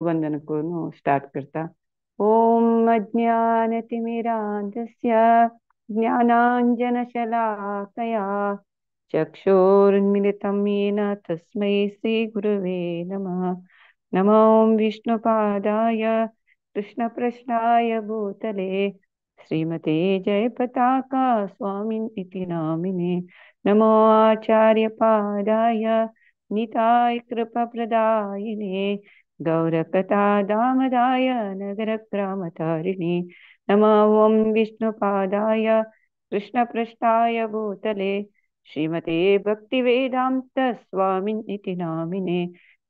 वंदन करून स्टार्ट करता। ओम अज्ञानतिमिरान्धस्य ज्ञानांजनशलाकया चक्षुरुन्मीलितं येन तस्मै श्रीगुरवे नमः। नमो विष्णुपादाय कृष्णप्रस्थाय भूतले श्रीमते जयपताका स्वामिन् इति नामिने। नमो आचार्यपादाय निताय कृपाप्रदायिने गौरकथा दामदाय नगरग्रामतारिणे। नमो ॐ विष्णुपादाय कृष्णप्रस्थाय भूतले श्रीमते भक्तिवेदान्त स्वामिन् इति नामिने।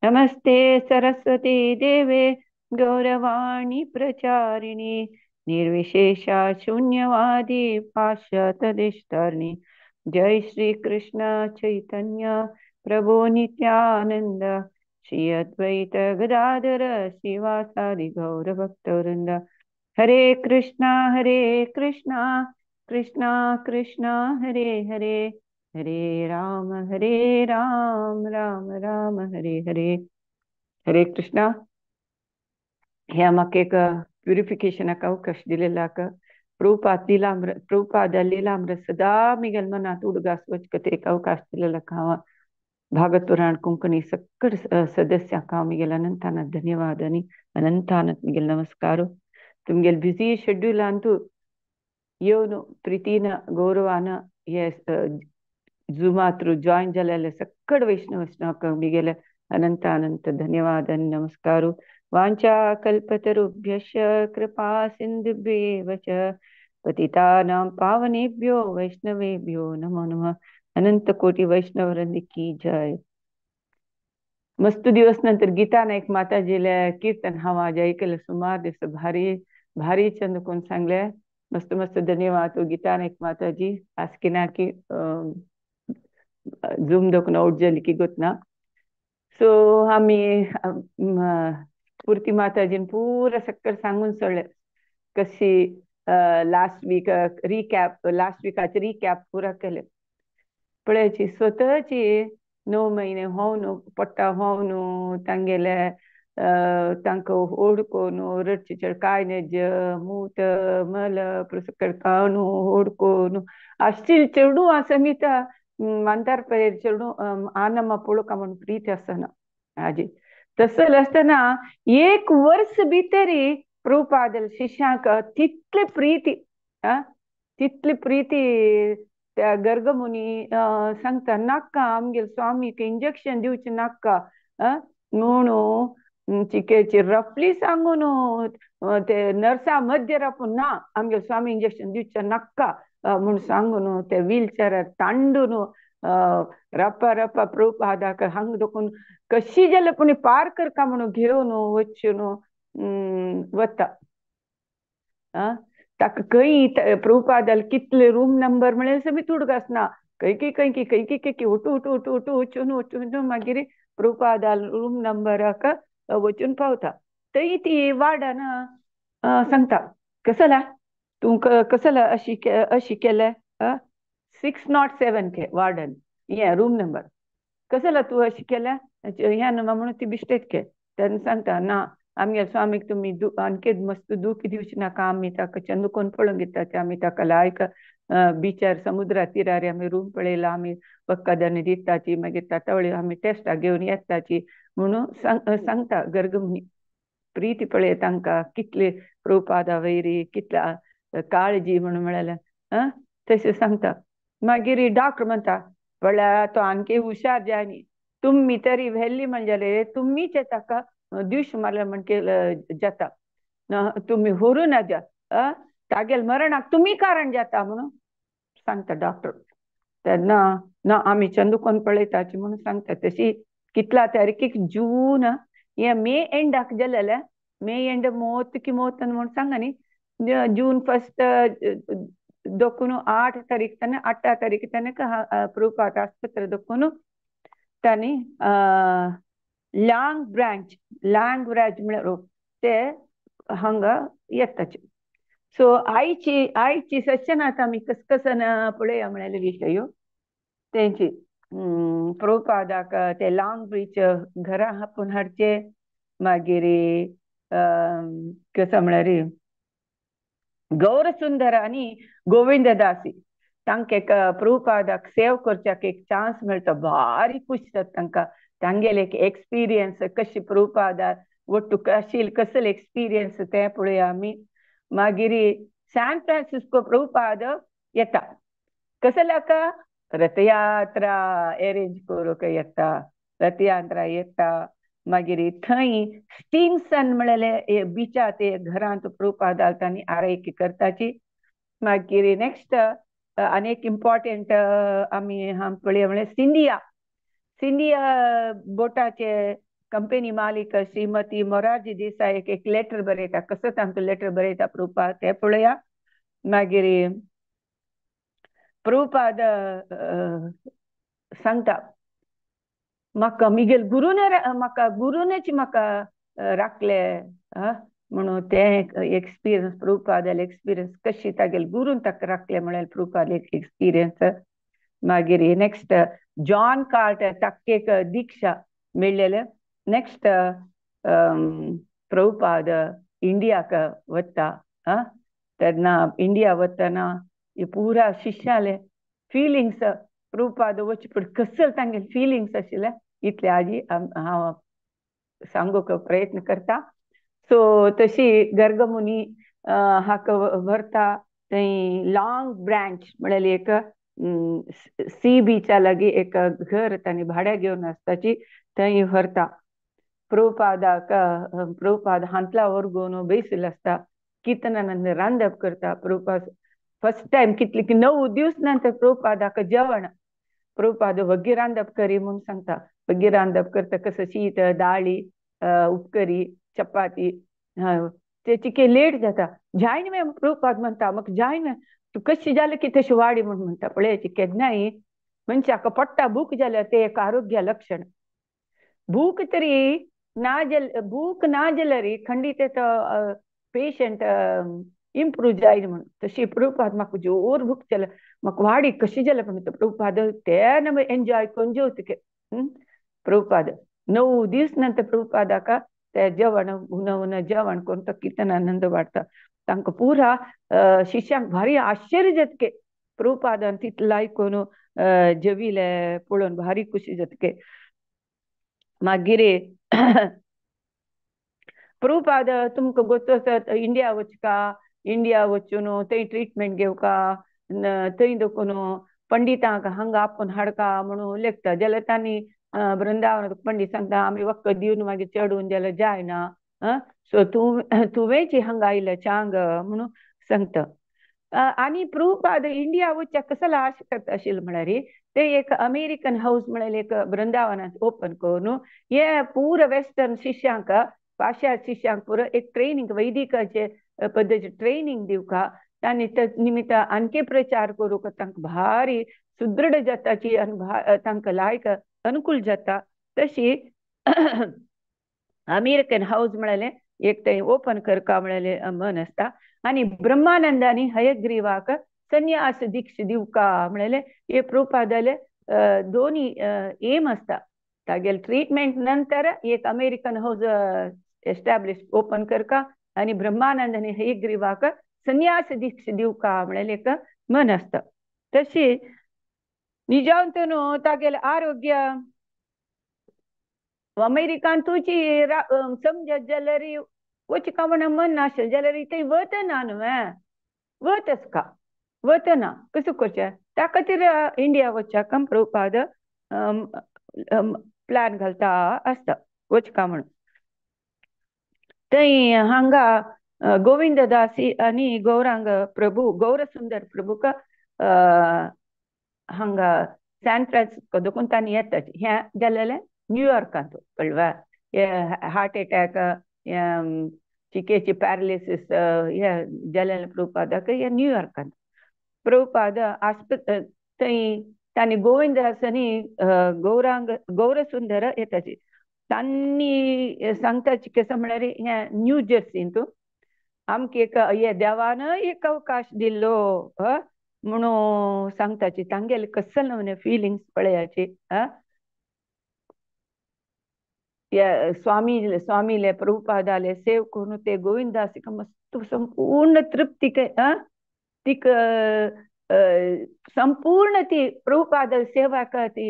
नमस्ते सरस्वती देवे गौरवाणी प्रचारिणी निर्विशेषा शून्यवादी पाश्चात्यदेशतारिणी। जय श्री कृष्ण चैतन्य प्रभु नित्यानंद श्री अद्वैत गदाधर शिवासादि गौर भक्तवृंद। हरे कृष्णा कृष्णा कृष्णा हरे हरे, हरे राम राम राम हरे हरे। हरे कृष्णा। ह्या म्हाका एक प्युरिफिकेशनाक अवकाश दिलेला प्रभुपाद प्रभुपाद लीलामृत सदा मिगेल मनांत उडगास वचकत एक अवकाश दिलेला हांव भागवत पुराण कोंकणी सक्कड सदस्यांक हांव मिगेल अनंतानंत धन्यवाद आनी अनंतानंत मिगेल नमस्कार। तुमगेल बिजी शेड्युलांतू येवन प्रितीन गौरवान हे झुमा थ्रू जॉईन जालेले सक्कड वैष्णव वैष्णवांक मिगेले अनंत अनंत धन्यवाद आनी नमस्कार। वाञ्छा कल्पतरुभ्यश्च कृपा सिन्धुभ्येव च पतितानां पावनेभ्यो वैष्णवेभ्यो नमो नमः। अनंत कोटी वैष्णववृंद की जय। मस्त दिवस नंतर गीता नाईक माताजीला कीर्तन हांव आज ऐकलं सुमार दिवस भारी भारी चंद कोण सांगले। मस्त मस्त धन्यवाद गीता नाईक माताजी। आज की ना की झूम दोकून आउट जाली की गोतना। सो आमी पूर्ती माताजीन पुरा सक्कर सांगून सोडले कशी लास्ट वीक रिकॅप लास्ट विकाचे रिकॅप पुरा केले। पळयची स्वतःची 9 महिने होवन पोट्टा होवन तांगेले तांकां ओडकोन रडचे चड काय नेज मूत मल पुरस्कार खावन ओडकोन आसतील चेडूं आसा मिता मांतार पयर चेडूं आनम्मा पळोवका म्हूण प्रीती आसना आजी। तसले आसतना एक वर्स भितरी प्रभुपादल शिष्यांक तितली प्रीती तितली प्रीती त्या गर्गमुनी सांगता नाका आमगेल स्वामीक इंजेक्शन दिवचें नाका म्हणून चिकेची रफली सांगून ते नर्सा मध्य रापून ना आमगेल स्वामी इंजेक्शन दिवचें नाका म्हूण सांगून ते व्हीलचेरार तांडून रप्पा रप्पा प्रभुपादाक हांग दोकून कशी जाल्यार पूण पार करका म्हणून घेवन वचून वता। ताका खंय प्रभुपादाल कितले रूम नंबर म्हळ्यार समी उडगास ना खंय खंय खंय खंय खंय उठू उठू उठू उठू वचून वचून मागीर प्रभुपादाल रूम नंबराक वचून पावता। थंय ती वार्डान सांगता कसला तूं कसला अशी अशी केलें 607 के वार्डन हे रूम नंबर कसला तूं अशी केलें ह्या नंबर म्हणून ती बिश्टेत के तेन्ना सांगता ना आमगेल स्वामीक तुमी आणखी मस्त दूख दिवचे नाका आमी ताका चंदकोन पळोवन घेता आमी ताका लायक बिचार समुद्रा तिरार आमी रूम पळयला आमी वखदांनी दिताची मागीर तातवळी आमी टेस्टाक घेवन येताची म्हणून सांगता गर्गमुनी। प्रीती पळय तांकां कितले प्रभुपादा वैरी कितल्या काळजी म्हणून म्हळ्यार तशें सांगता। मागीर डॉक्टर म्हणटा पळया तो आणखी हुशार जायनी तुमी तरी व्हेल्ली म्हणजे तुमीच ताका द्यूश मारल्या म्हणके जाता तुमी व्हरूं नाजा तागेल मरणाक तुमी कारण जाता म्हणून सांगता डॉक्टर। तेन्ना ना आमी चंदकोन पळयताची म्हणून सांगता। तशी कितला तारखेक जून हे मे एंडाक जालेले मे एंड मोत की मोत म्हणून सांगा न्ही जून 1 दोकून 8 तारीख ताणें 8 तारीख ताणें प्रभुपाद आस्पत्रे दोकून तांणी लांग ब्रांच म्हळ्यार ते हांगा येताचे। सो आयची आयची सेशन आतां आमी कसकसन पळया म्हळ्यार विशय तेंची प्रभुपादाक ते लांग ब्रिज घरा आपोवन हाडचे मागीर कसो म्हळ्यार गौरसुंदर आनी गोविंददासी तांकां एक प्रभुपादाक सेव करच्याक एक चान्स मेळटा. भारी खुश जाता तांकां, तांगेले एक एक्सपिरियन्स कशी प्रभुपादार ಒಟ್ಟು ಕಶೀಲ್ ಕಸಲ್ ಎಕ್ಸ್ಪೀರಿಯನ್ಸ್ ते पळोवया आमी. मागीर सॅन फ्रांसिस्को प्रभुपाद येता, कसल्याक रथयात्रा अरेंज करूंक येता, रथयात्रा येता. मागीर थंय स्टीनसन म्हणलेले बिचा ते घरांत प्रभुपाद तांणी आरायकी करताची. मागीर नेक्स्ट आनी एक इम्पॉर्टंट आमी पळोवया म्हळ्यार सिंधिया, सिंधिया बोटाचे कंपनी मालिक श्रीमती मोरारजी देसाई एक एक लेटर बरयता, कसो तांकां लेटर बरयता प्रभुपाद ते पळोवया. मागीर प्रभुपाद सांगता म्हाका मिगेल गुरून म्हाका गुरूनच म्हाका राखले म्हणून ते एक्सपिरियन्स प्रभुपादाले एक्सपिरियन्स कशी तागेल गुरून ताका राखले म्हळ्यार प्रभुपाद एक एक्सपिरियन्स. मागीर नेक्स्ट जॉन कार्टर ताका एक दीक्षा मेळ्ळेले. नेक्स्ट प्रभुपाद इंडियाक वता, तेन्ना इंडिया वतना पुरा शिष्याले फिलिंग्स प्रभुपाद वचपी पड कसल तांगेले फिलिंग्स आशिल्ले इतले आजी हांव सांगूंक प्रयत्न करता. सो तशी गर्गमुनी हाका व्हरता थंय लाँग ब्रांच म्हणल्यार एक सी बिचा लागीं एक घर तांणी भाड्याक घेवन आसताची थंय व्हरता. प्रभुपादाक प्रभुपाद हांतला व्हरगून बेसिल्लो आसता, किर्तनानंद रांदप करता. प्रभुपाद फर्स्ट टायम कितले की 9 दिवस नंतर प्रभुपादाक जेवण, प्रभुपाद वग्गी रांदप करी म्हूण सांगता. वग्गी रांदप करता कसं शीत दाळी उपकरी चपाती तेची के लेट जाता. जायन मे प्रभुपाद म्हणटा म्हाका जायन मे तूं कशी जालें की तशी वाडी म्हूण म्हणटा. पळयाची केन्नाय मनशाक पोट्टा भूक जाल्यार ते एक आरोग्य लक्षण. भूक तरी ना जाल भूक ना जाल्यार खंडीत पेशंट इम्प्रूव जायना म्हूण. तशी प्रभुपाद म्हाका जोर भूक जाल्या म्हाका वाडी कशी जाल्या म्हणटा प्रभुपाद तेन्ना एन्जॉय करून जेवतके. प्रभुपाद 9 दीस नंतर प्रभुपादाक ते जेवण हुन हुन जेवण करून तो किर्तनानंद वाडटा. तांकां पुरा शिष्यांक भारी आश्चर्य जातके प्रभुपादान तितलें आयकून जेविले पळोवन भारी खुशी जातके. मागीर प्रभुपाद तुमकां गोत आसत इंडिया वचका, इंडिया वचून थंय ट्रिटमेंट घेवका, थंय देखून पंडितांक हांगा आपोवन हाडका म्हणून लेखता. जाल्यार तांणी वृंदावन पंडित सांगता आमी वखद दिवन मागीर चडून जाल्यार जायना, सो तूं तुवेंच हांगा आयले चांग म्हणून सांगता. आनी प्रभुपाद इंडिया वचच्या कसलो आशा करता आशिल्लो म्हळ्यार ते एक अमेरिकन हावस म्हळ्यार एक वृंदावनांत ओपन करून हे पुरा वेस्टर्न शिष्यांक पाश्चात्य शिष्यांक पुरो एक ट्रेनिंग वैदिकाचे पद्दतीचे ट्रेनिंग दिवका तांणी निमित्त आणखी प्रचार करूंक तांकां भारी सुदृढ जाताची आनी तांकां लायक अनुकूल जाता. तशी अमेरिकन हावस म्हळ्यार एक थंय ओपन करका म्हळ्यार मन आसता. आनी ब्रह्मानंदानी हयग्रीवाक संन्यास दीक्षा दिवका म्हळ्यार हे प्रभुपादाले दोनी एम आसता. तागेले ट्रिटमेंट नंतर एक अमेरिकन हावस एस्टॅब्लिश ओपन करका आनी ब्रह्मानंदानी हयग्रीवाक संन्यास दीक्षा दिवका म्हळ्यार एक मन आसता. तशी निजांतून तागेले आरोग्य अमेरिकांतूची समजत जाल्यार वचका म्हण मन नाशिल्लें जाल्यार थंय वतना न्हू वतच का वतना कसो करचें त्या खातीर इंडिया वचच्याक प्रभुपाद प्लॅन घालता आसता वचका म्हणून. थंय हांगा गोविंददासी आनी गौरांग प्रभू गौरसुंदर प्रभूक हांगा सॅन फ्रांसिस्को देखून तांणी येता हें जालेलें न्यूयॉर्कांत कळ्ळें. हे हार्ट एटॅक चिकेची पॅरालिसीस हे जालेलें प्रभुपादाक हे न्यूयॉर्कांत. प्रभुपाद आस्पत थंय तांणी गोविंददास आनी गौरांग गौरसुंदर येताची तांणी सांगताची कसं म्हळ्यार हें न्यू जर्सींत आमकां एक हे देवान एक अवकाश दिल्लो म्हणून सांगताची. तांगेले कसले नवे फिलिंग्स पळयाची. या स्वामी स्वामीले प्रभुपादाले सेव करून ते गोविंदासिक मस्त संपूर्ण तृप्ती तिक संपूर्ण ती प्रभुपाद सेवा का ती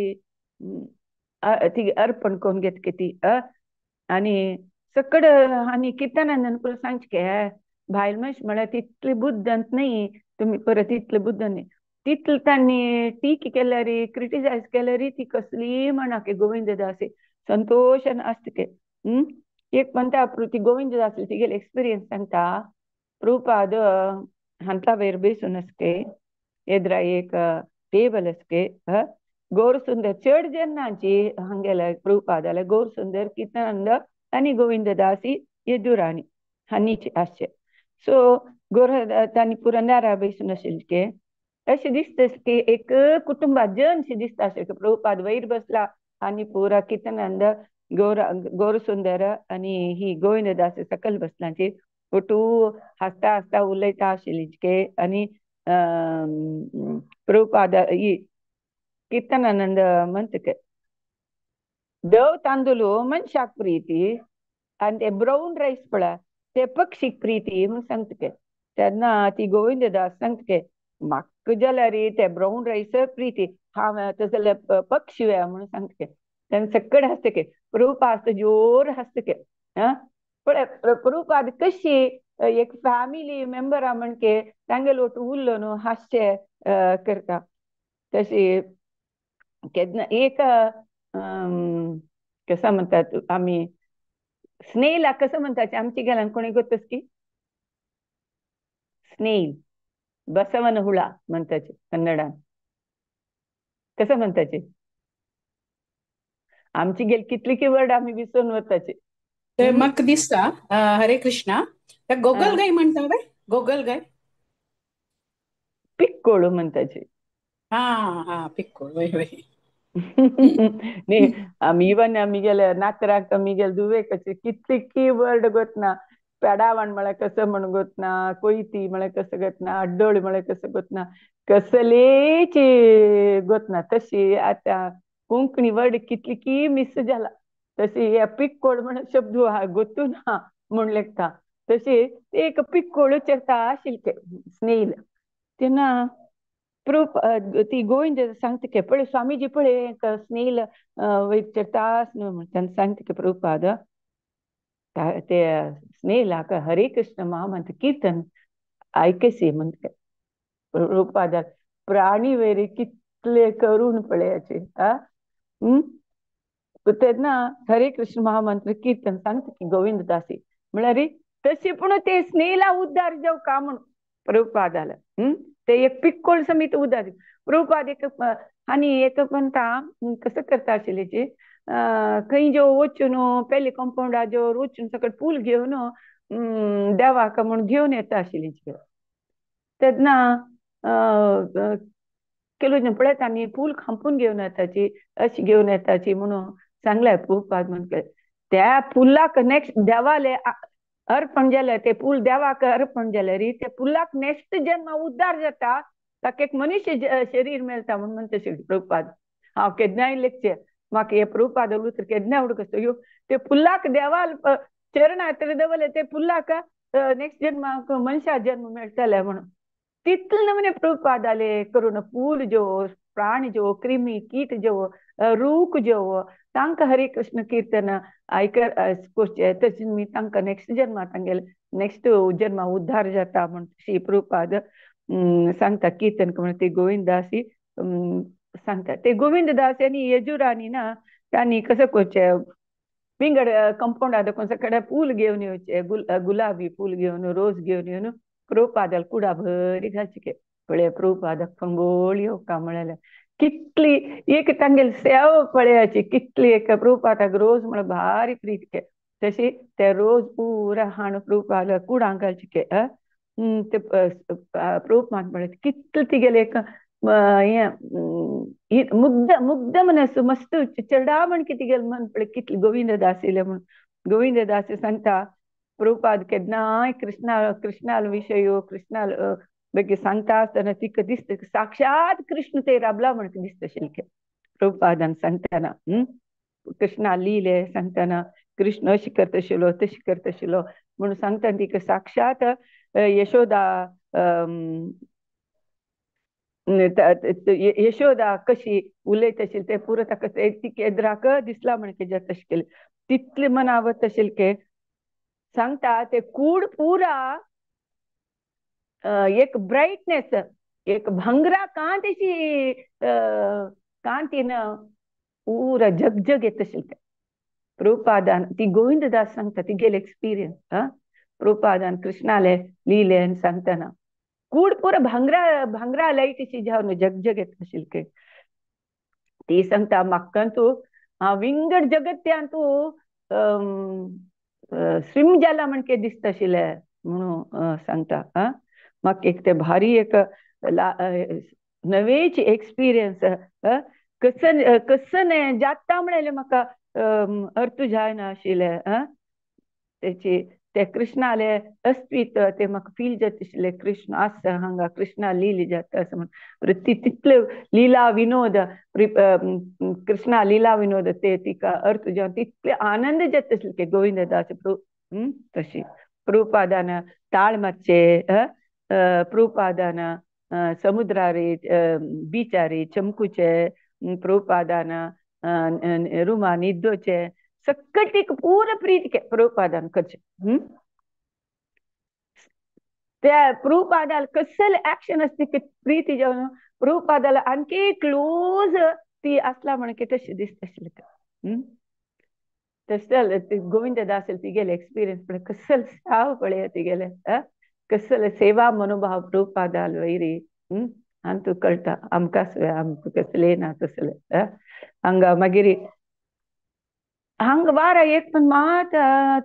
ती अर्पण करून घेत ती. आनी सकड आनी कीर्तनानंद पुरो सांगचे भायल मनीस म्हळ्यार तितली बुद्दंत न्ही, तुमी परत इतले बुद्द न्ही, तितले तांणी टीक केल्यार क्रिटिसायज केल्यार ती कसली म्हणा की गोविंददास संतोशान आसता के. एक म्हणटा ती गोविंददास तिगेले एक्सपिरियन्स सांगता. प्रभुपाद हांतला वयर बेसून आसके एदरा एक टेबल आसके गौर सुंदर चड जनांची हांगेले प्रभुपादाले गौर सुंदर कीर्तनानंद आनी गोविंददासी येदुराणी हांणीच आसचे. सो गौर तांणी पुरंदारा बेसून आशिल्ले अशें दिसता की एक कुटुंबात जन अशें दिसता अशें की प्रभुपाद वयर बसला आनी पुरा कीर्तनानंद गौर गौरसुंदर आनी ही गोविंददास सकयल बसलांची ओटू हांसता हांसता उलयता आशिल्ली के. आनी प्रभुपाद ही कीर्तनानंद म्हणटा धव तांदूळ मनशाक प्रिती आनी ते ब्राऊन रायस पळय ते पक्षीक प्रिती म्हूण सांगता. तेन्ना ती गोविंददास सांगता म्हाका जाल्यार ते ब्राऊन रायस प्रिती, हांव तशें जाल्यार पक्षी म्हणून सांगता. तेन्ना सकड हांसता प्रभुपाद आसता जोर हांसता. पळय प्रभुपाद कशी एक फॅमिली मेंबरा म्हणके तांगेलो उरलो न्हू हास्य करता. तशी केन्ना एक कसं म्हणतात आमी स्नेला कसं म्हणतात आमच्या गेल्यान कोणी गोतस की स्नेल बसवन हुळा म्हणताचे कन्नडान कसं म्हणताचे. आमची गेल कितली की वर्ड आमी विसरून वताचे. म्हाका दिसता हरे कृष्णा गोगल गाय म्हणटा वे, गोगल गाय पिक्कोळू म्हणताचे. हा हा पिक्कोळ वय वय. न्ही आमी इवन आमी गेले नातराक आमी गेले दुवेक कितली की वर्ड गोतना पेडावण म्हळ्यार कसं म्हण गोतना, कोयती म्हळ्यार कसं गोतना, अड्डोळी म्हळ्यार कसं गोतना, कसलेच गोतना. तशी आतां कोंकणी वर्ड कितली की मिस जाला. तशी हे पिक्कोळ म्हण शब्द गोतू ना म्हूण लेखता. तशी एक पिक्कोळ चरता आशिल्ले स्नेल. तेन्ना प्रूफ ती गोविंद सांगता की पळय स्वामीजी पळय स्नेल वयर चरता न्हू म्हण तेन्ना सांगता की प्रभुपाद ते स्नेलाक हरे कृष्ण महामंत्र कीर्तन आयकसी म्हणटा. प्रभुपादाक प्राणी वयर कितले करून पळयाचे. तेन्ना हरे कृष्ण महामंत्र कीर्तन सांगता की गोविंददासी म्हळ्यार तशी पूण ते स्नेला उद्धार जावं का म्हण प्रभुपादाला. ते एक पिक्कोळ समीत उद्धार प्रभुपाद एक आनी एक म्हणटा कसं करता आशिल्ल्याची खंय जो वचून पेले कंपाउंडा जो वचून सकट पूल घेवन देवाक म्हूण घेवन येता आशिल्ली. तेन्ना केलो पळयता आनी पूल खांपून घेवन येताची अशी घेवन येताची म्हणून सांगलाय प्रभुपाद म्हण. त्या पुलाक नेक्स्ट देवाले अर्पण जालें ते पूल देवाक अर्पण जाल्यार ते पुलाक नेक्स्ट जन्म उद्धार जाता, ताका एक मनुष्य शरीर मेळटा म्हूण म्हणटा प्रभुपाद. हांव केन्नाय लेखचें म्हाका हे प्रभुपाद उतर केन्ना उडकसो यो ते पुलाक देवाल चरणात दवरले ते पुलाक नेक्स्ट जन्माक मनशा जन्म मेळटले म्हणून. तितले नमूने प्रभुपादाले करून पूल जो प्राणी जो क्रिमी कीट जो रूख जो तांकां हरे कृष्ण कीर्तन आयक करचें तशें मी तांकां नेक्स्ट जन्मा तांगेले नेक्स्ट जन्मा उद्धार जाता म्हण श्री प्रभुपाद सांगता कीर्तन म्हण ते गोविंददासी सांगता. ते गोविंददास आनी यजुरानी ना तांणी कसं करचें विंगड कंपाउंडा कोण सगळे फूल घेवन येवचे गुलाबी फूल घेवन रोज घेवन येवन प्रभुपादाक कुडा बरी घालची. पळय प्रभुपादाक फंगोळ येवका म्हळ्यार कितली एक तांगेली सेवा पळयाची कितली एक प्रभुपादाक रोज म्हळ्यार भारी प्रीत. तशी ते रोज पुरा हाण प्रभुपादाक कुडां घालची. ते प्रभुपाद म्हळ्यार कितले तिगेले एक हें मुग्ध मुग्ध मनस मस्त चेडा म्हण कितें गेलें मन पळय कितले गोविंददास येयले म्हूण. गोविंददास सांगता प्रभुपाद केन्नाय कृष्णा कृष्णाल विशय कृष्णाल बेगीन सांगता आसतना तिका दिसता साक्षात कृष्ण ते राबला म्हण दिसता शिल्के प्रभुपादान सांगतना. कृष्णा लिहिले सांगतना कृष्ण अशी करतशिलो तशी करतशिलो म्हणून सांगता तिका साक्षात यशोदा यशोदा कशी उलयत आशिल्ली तें पुरो ताका ती एद्राक दिसला म्हण की तशें केलें तितलें मनावत आशिल्लें की सांगता ते कूड पुरा एक ब्रायटनेस एक भांगरा कांत अशी कांतीन पुरा जगजग येत आशिल्लें. प्रभुपादान ती गोविंददास सांगता तिगेले एक्सपिरियन्स. हा प्रभुपादान कृष्णाले लिहिले आनी सांगतना कूड पुरा भांगरा भांगरा लायट अशी जावन जगजग येत आशिल्लें. ती सांगता म्हाका तूं हांव विंगड जगत्यान तूं स्विम जाला म्हण के दिसता आशिल्लें म्हणून सांगता. हा म्हाका एक ते भारी एक नवेच एक्सपिरियन्स कसन कसन जाता म्हणलें म्हाका अर्थ जायना आशिल्लें. तेची ते कृष्णाले अस्तित्व ते म्हाका फील जाता आशिल्लें कृष्ण आसा हांगा कृष्णा लिली जाता असं म्हण ती तितले लिला विनोद कृष्णा लिला विनोद ते तिका अर्थ जावन तितले आनंद जाता आशिल्ले गोविंददास तशी प्रभुपादान ताळ मारचे प्रभुपादान समुद्रारे बिचारे चमकूचे प्रभुपादान रुमा निद्दोचे सकट एक पूरा प्रीत के प्रभुपादान करचे. त्या प्रभुपादाला कसले ऍक्शन असते की प्रीती जावन प्रभुपादाला आणखी क्लोज ती असला म्हण की तशी दिसता आशिल्लें. तसले गोविंददास तिगेले एक्सपिरियन्स पळय कसल साव पळय तिगेले कसले सेवा मनोभाव प्रभुपादाल वैरी आनी कळटा आमकां आमकां कसले ना तसले. हांगा मागीर हांगा वारा एक पण मात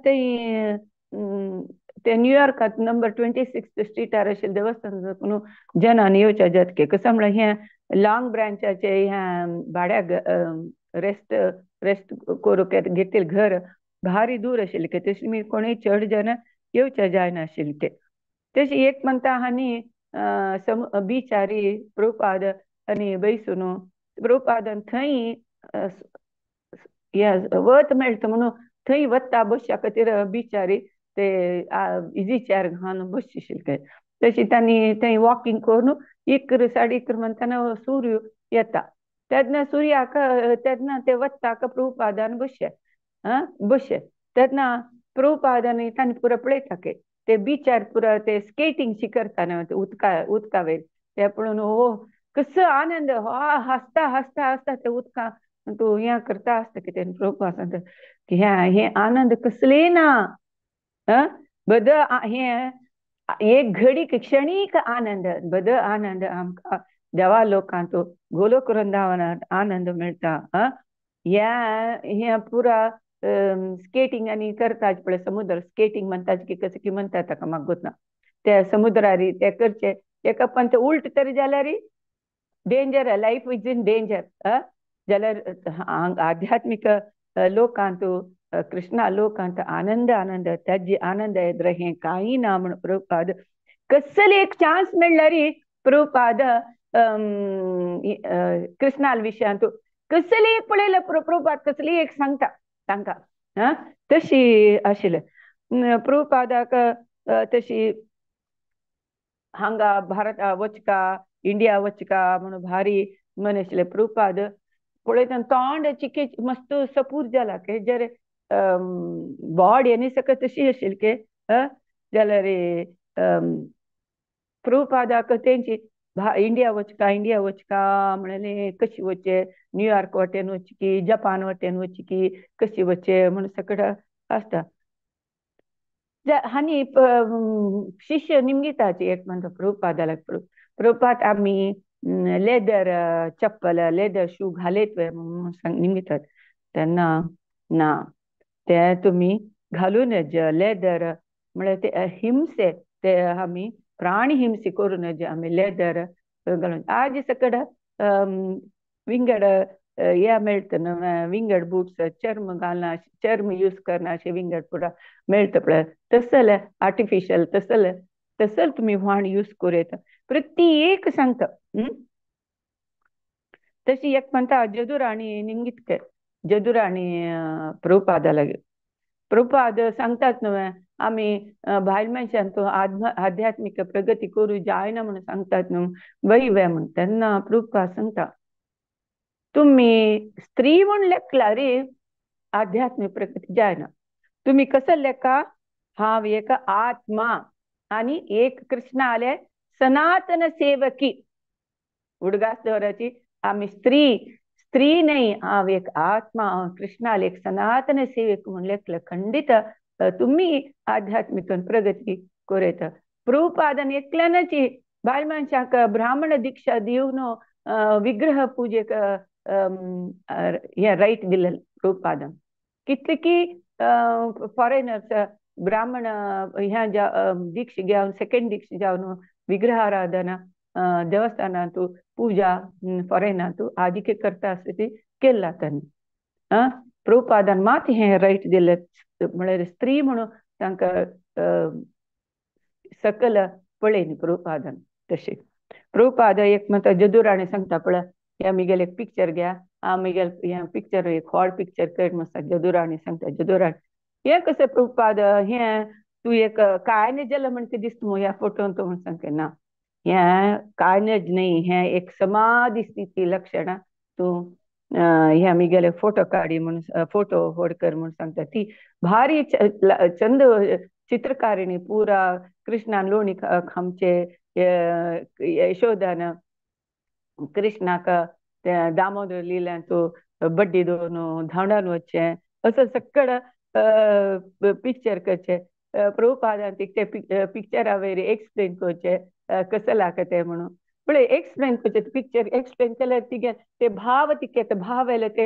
ते ते न्यूयॉर्कात नंबर 26 स्ट्रीटार आशिल्लें देवस्थान जनान येवच्या जातके कसं म्हणल्यार हें लाँग ब्रांचाचे ह्या भाड्याक रेस्ट रेस्ट करूंक घेतिल्लें घर भारी दूर आशिल्लें की तशें मी कोणूय चड जन येवच्या जायनाशिल्लें ते. तशें एक म्हणटा आनी बिचारी प्रभुपाद आनी बैसून प्रभुपादान थंय वत मेळटा म्हणून थंय वता बसच्या खातीर बिचारी ते इजी चेअर घालून बसचे आशिल्ले. तशी तांणी थंय वॉकिंग करून 1 साडे 1 म्हणतना सूर्य येता तेन्ना सुर्याक तेन्ना ते वता प्रभुपादान बसचे बसचे तेन्ना प्रभुपादान तांणी पुरो पळयता की ते बिचार पुरा ते स्केटिंग शी करता उदका उदका वयर ते पळोवन हो कसो आनंद हा हांसता हांसता हांसता ते उदका तूं हें करता आसता कितें प्रभुपाद सांगता की हें आनंद कसले ना बद हें एक घडी क्षणीक आनंद बद आनंद आमकां देवा लोकांत गोलोक वृंदावनात आनंद मेळटा. ह्या हें पुरा स्केटिंग आनी करतात पळय समुद्र स्केटिंग म्हणटात की कसं की म्हणटात ताका म्हाका गोत ना त्या समुद्रारी ते करचे एका पण ते उल्ट तरी जाल्यार danger life is in danger. जाल्यार आध्यात्मीक लोकांत कृष्णा लोकांत आनंद आनंद ताजी आनंद येद्र हें कांय ना म्हण प्रभुपाद कसले एक चान्स मेळ्ळ्यार प्रभुपाद कृष्णाल विशयांत कसली एक पळयलें प्रभुपाद कसली एक सांगता तांकां तशी आशिल्लें. प्रभुपादाक तशी हांगा भारत वचका इंडिया वचका म्हणून भारी मन आशिल्लें. प्रभुपाद पळयतना तोंड चिके मस्त सपूर जाला की जर बॉडी आनी सगळें तशी आशिल्ली की जाल्यार प्रभुपादाक तेंची इंडिया वचका इंडिया वचका म्हणलें कशी वचचें न्यूयॉर्क वाटेन वचची की जपान वाटेन वचची की कशी वचचें म्हणून सगळें आसता. आनी शिष्य निमगिताचे एक म्हणटा प्रभुपादाला प्रभुपाद आमी लेदर चप्पल लेदर शू घालेत म्हणून निमगितात तेन्ना ना ते तुमी घालूं नज लेदर म्हळ्यार ते हिंसे ते आमी प्राणी हिंसे करूं नज आमी लेदर घालून आज सकड विंगड हे मेळटा न्हू विंगड बुट्स चर्म घालना चर्म यूज करना अशें विंगड पुरा मेळटा पळय तसले आर्टिफिशियल तसले तसल तुमी व्हाण यूज करूं येता प्रत्येक सांगता. तशी एक म्हणटा जदुराणी निमगितके जदुराणी प्रभुपादा लागीं. प्रभुपाद सांगतात न्हय आमी बायल मनशान तूं आध्यात्मीक प्रगती करूं जायना म्हणून सांगतात न्हू, वय वे म्हण. तेन्ना प्रभुपाद सांगता तुमी स्त्री म्हूण लेखला रे आध्यात्मीक प्रगती जायना, तुमी कसं लेखा हांव एक आत्मा आनी एक कृष्णाले सनातन सेवकी. उडगास दवराची आमी स्त्री स्त्री न्हय, हांव एक आत्मा, हांव कृष्णाले एक सनातन सेवक म्हूण लेखलं खंडीत तुमी आध्यात्मीक प्रगती करूं येता. प्रभुपादान एकल्यानच बायल मनशाक ब्राह्मण दीक्षा दिवन विग्रह पुजेक हें रायट दिलें प्रभुपादान. कितले की फॉरेनर्स ब्राह्मण ह्या दीक्षा घेवन सेकेंड दीक्षा जावन विग्रह आराधना देवस्थानांतू पूजा फॉरेनांतू आदिके करता आसता ती केल्ला तांणी. प्रभुपादान मात हें रायट दिलें म्हळ्यार स्त्री म्हणून तांकां सकल पळयनी प्रभुपादान. तशें प्रभुपाद एक म्हणटा जदुराणी सांगता पळय ह्या मिगेल एक पिक्चर घ्या, हांव मिगेल हें पिक्चर एक व्हड पिक्चर कर म्हण जदुराणी सांगता. जदुराणी हें कशें प्रभुपाद हें तूं एक काय न्ही जालें म्हण कितें दिसता मगो ह्या फोटोन तूं म्हण सांगता ना, हें काय न्हय, हें एक समाधी स्थिती लक्षणां तूं ह्या मिगेले फोटो काडी म्हूण फोटो होड कर म्हूण सांगता. ती भारी चंद चित्रकारिणी पुरा कृष्णान लोणी खामचे यशोदान कृष्णाक दामोदर लिल्यांतू बड्डी दवरून धांवडावन वचचें असो सगळं पिक्चर करचें. प्रभुपादान ते पिक्चरा वयर एक्सप्लेन करचें कसं लागता तें म्हणून पळय एक्सप्लेन करचें पिक्चर एक्सप्लेन केल्यार तिगे ते भाव तिके भाव आयले ते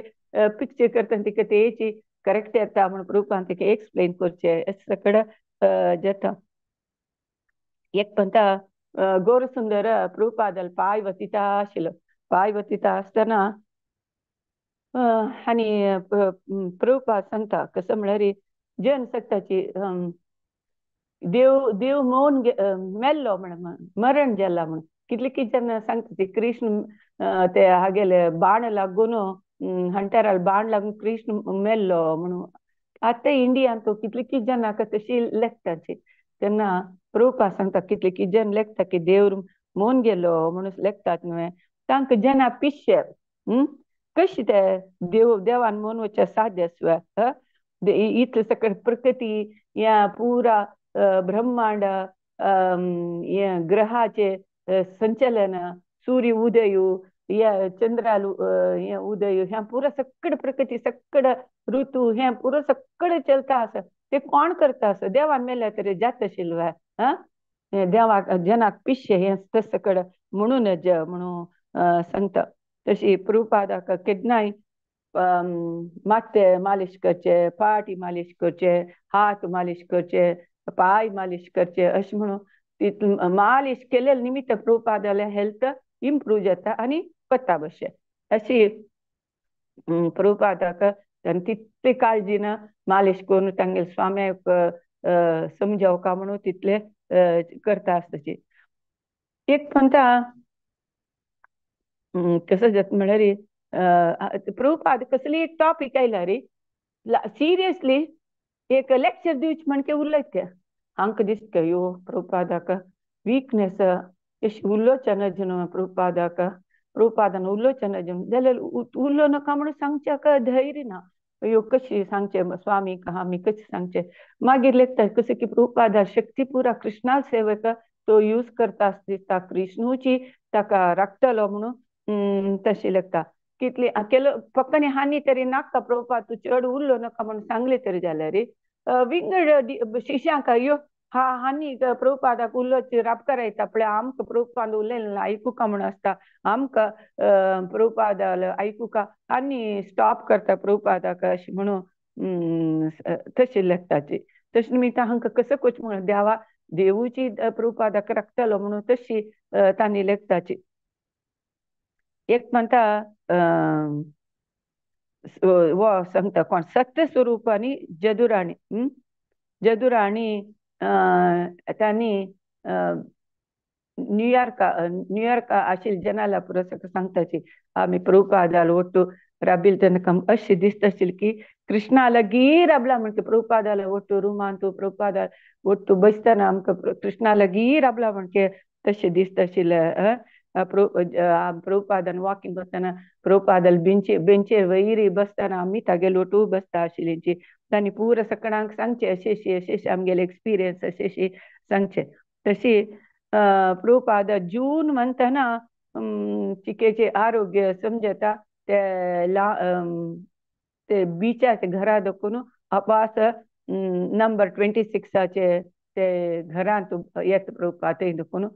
पिक्चर करतना तिका तेची करेक्ट येता म्हणून प्रभुपादान तिका एक्सप्लेन करचें अशें सगळें जाता. एक म्हणटा गौरसुंदर प्रभुपादाल पांय वतिता आशिल्लो, पांय वतिता आसतना आनी प्रभुपाद सांगता कसं म्हळ्यार जन सत्ताची देव देव मौन मेल्लो म्हण मरण जाला म्हण कितले कितें जाण सांगता ती कृष्ण ते हागेले बाण लागून हंटराल बाण लागून कृष्ण मेल्लो म्हणून. आतां इंडियान तो कितले कितें जाणांक तशी लेखताची. तेन्ना प्रभुपाद सांगता कितले कितें जन लेखता की देव मौन गेलो म्हणून लेखतात न्हय, तांकां जना पिशे कशें ते देव देवान मौन वचचें साध्य आसता. इतले सगळें प्रकृती ह्या पुरा ब्रह्मांड हें ग्रहाचे संचलन सूर्य उदय ह्या चंद्राल हें उदय ह्या पुरा सगळें प्रकृती सगळें ऋतू हें पुरो सगळें चलता आसा ते कोण करता आसा देवान मेल्यार तरी जाता आशिल्लो आं देवाक जनाक पिशे हें सगळें म्हणून म्हणून सांगता. तशी प्रभुपादाक केन्नाय माथें मालिश करचें, पाटी मालिश करचें, हात मालिश करचे, पांय मालिश करचे अशें म्हणून तितून मालिश केले निमित्त प्रभुपादाले हेल्थ इम्प्रूव जाता आनी पत्ता बशें अशी प्रभुपादाक तितली काळजी ना मालिश करून तांगेले स्वाम्याक समजावका म्हणून तितले करता आसताची. एक म्हणटा कसं जाता म्हळ्यार प्रभुपाद कसली एक टॉपीक आयला रे सिरियसली एक लेक्चर दिवचें म्हणके उरलें ते हांकां दिसता यो प्रभुपादाक विकनेस अशें उलोवचें नज न्हू प्रभुपादाक, प्रभुपादान उलोवचें नज जाल्यार उलोवं नाका म्हणून सांगच्याक धैर्य ना, यो कशी सांगचें स्वामीक आमी कशें सांगचें. मागीर लेखता कशें की प्रभुपादा शक्ती पुरा कृष्णा सेवक तो यूज करता दिसता कृष्णूची ताका राखतलो म्हणून तशें लेखता. कितली केलो फक्त हानी तरी नाका प्रभुपाद तूं चड उरलो नाका म्हणून सांगलें तरी जाल्यार विंगड शिष्यांक यो हा हानी प्रभुपादाक उलोवचे राबकार येता पळय आमकां प्रभुपाद उलयलें आयकुका म्हणून आसता आमकां प्रभुपादाल आयकुका आनी स्टॉप करता प्रभुपादाक अशें म्हणून तशें लेखताची. तशें निमित्त हांकां कसो करचें म्हणून देवा देवूची प्रभुपादाक राखतलो म्हणून तशी तांणी लेखताची. एक म्हणटा वो सांगता कोण सत्य स्वरूप आनी जदुराणी जदुराणी तांणी न्यूयॉर्क न्यूयॉर्क आशिल्ले जनाला पुरो सांगताची आमी प्रभुपादाल ಒಟ್ಟು राबिल तेन्ना अशें दिसता आशिल्लें की कृष्णा लागीं राबला म्हणके प्रभुपादाले ಒಟ್ಟು रुमांतू प्रभुपादा ಒಟ್ಟು बसतना आमकां कृष्णा लागीं राबला म्हणके तशें दिसता आशिल्लें. प्रभुपादान वॉकिंग करतना प्रभुपादाल बेंचे बेंचेर वयर बसतना आमी तागेले ओटू बसता आशिल्ली. तांणी पुरा सगळ्यांक सांगचें अशें अशें अशें अशें आमगेले एक्सपिरियन्स अशें अशें सांगचें. तशी प्रभुपाद जून म्हणतना चिकेचें आरोग्य समजता ते ते बिचाचे घरा दाखोवन अपास नंबर 26 ते घरांत येता प्रभुपाद थंय दाखोवन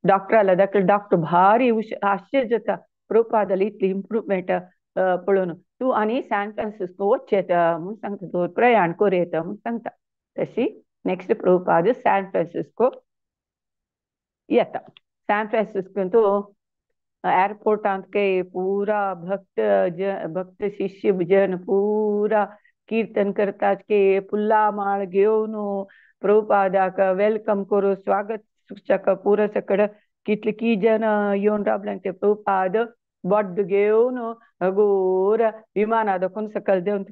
डॉक्टराला दाखयलें. डॉक्टर भारी आश्चर्य जाता प्रभुपादाले इतली इम्प्रुवमेंट पळोवन. तूं आनी सॅन फ्रांसिस्को वचचें येता म्हूण सांगता, तूं प्रयाण करूं येता म्हूण सांगता. तशी नेक्स्ट प्रभुपाद सॅन फ्रांसिस्को येता. सॅन फ्रांसिस्को तो एअरपोर्टांत के पूरा भक्त भक्त शिष्य जन पूरा कीर्तन करतात के फुल्ला माळ घेवन प्रभुपादाक welcome करू स्वागत सूचक पुरा सगळं कितले की जन येवन रावले ते प्रभुपाद बड्ड घेवन हगूर विमाना दाखोवन सकयल देवन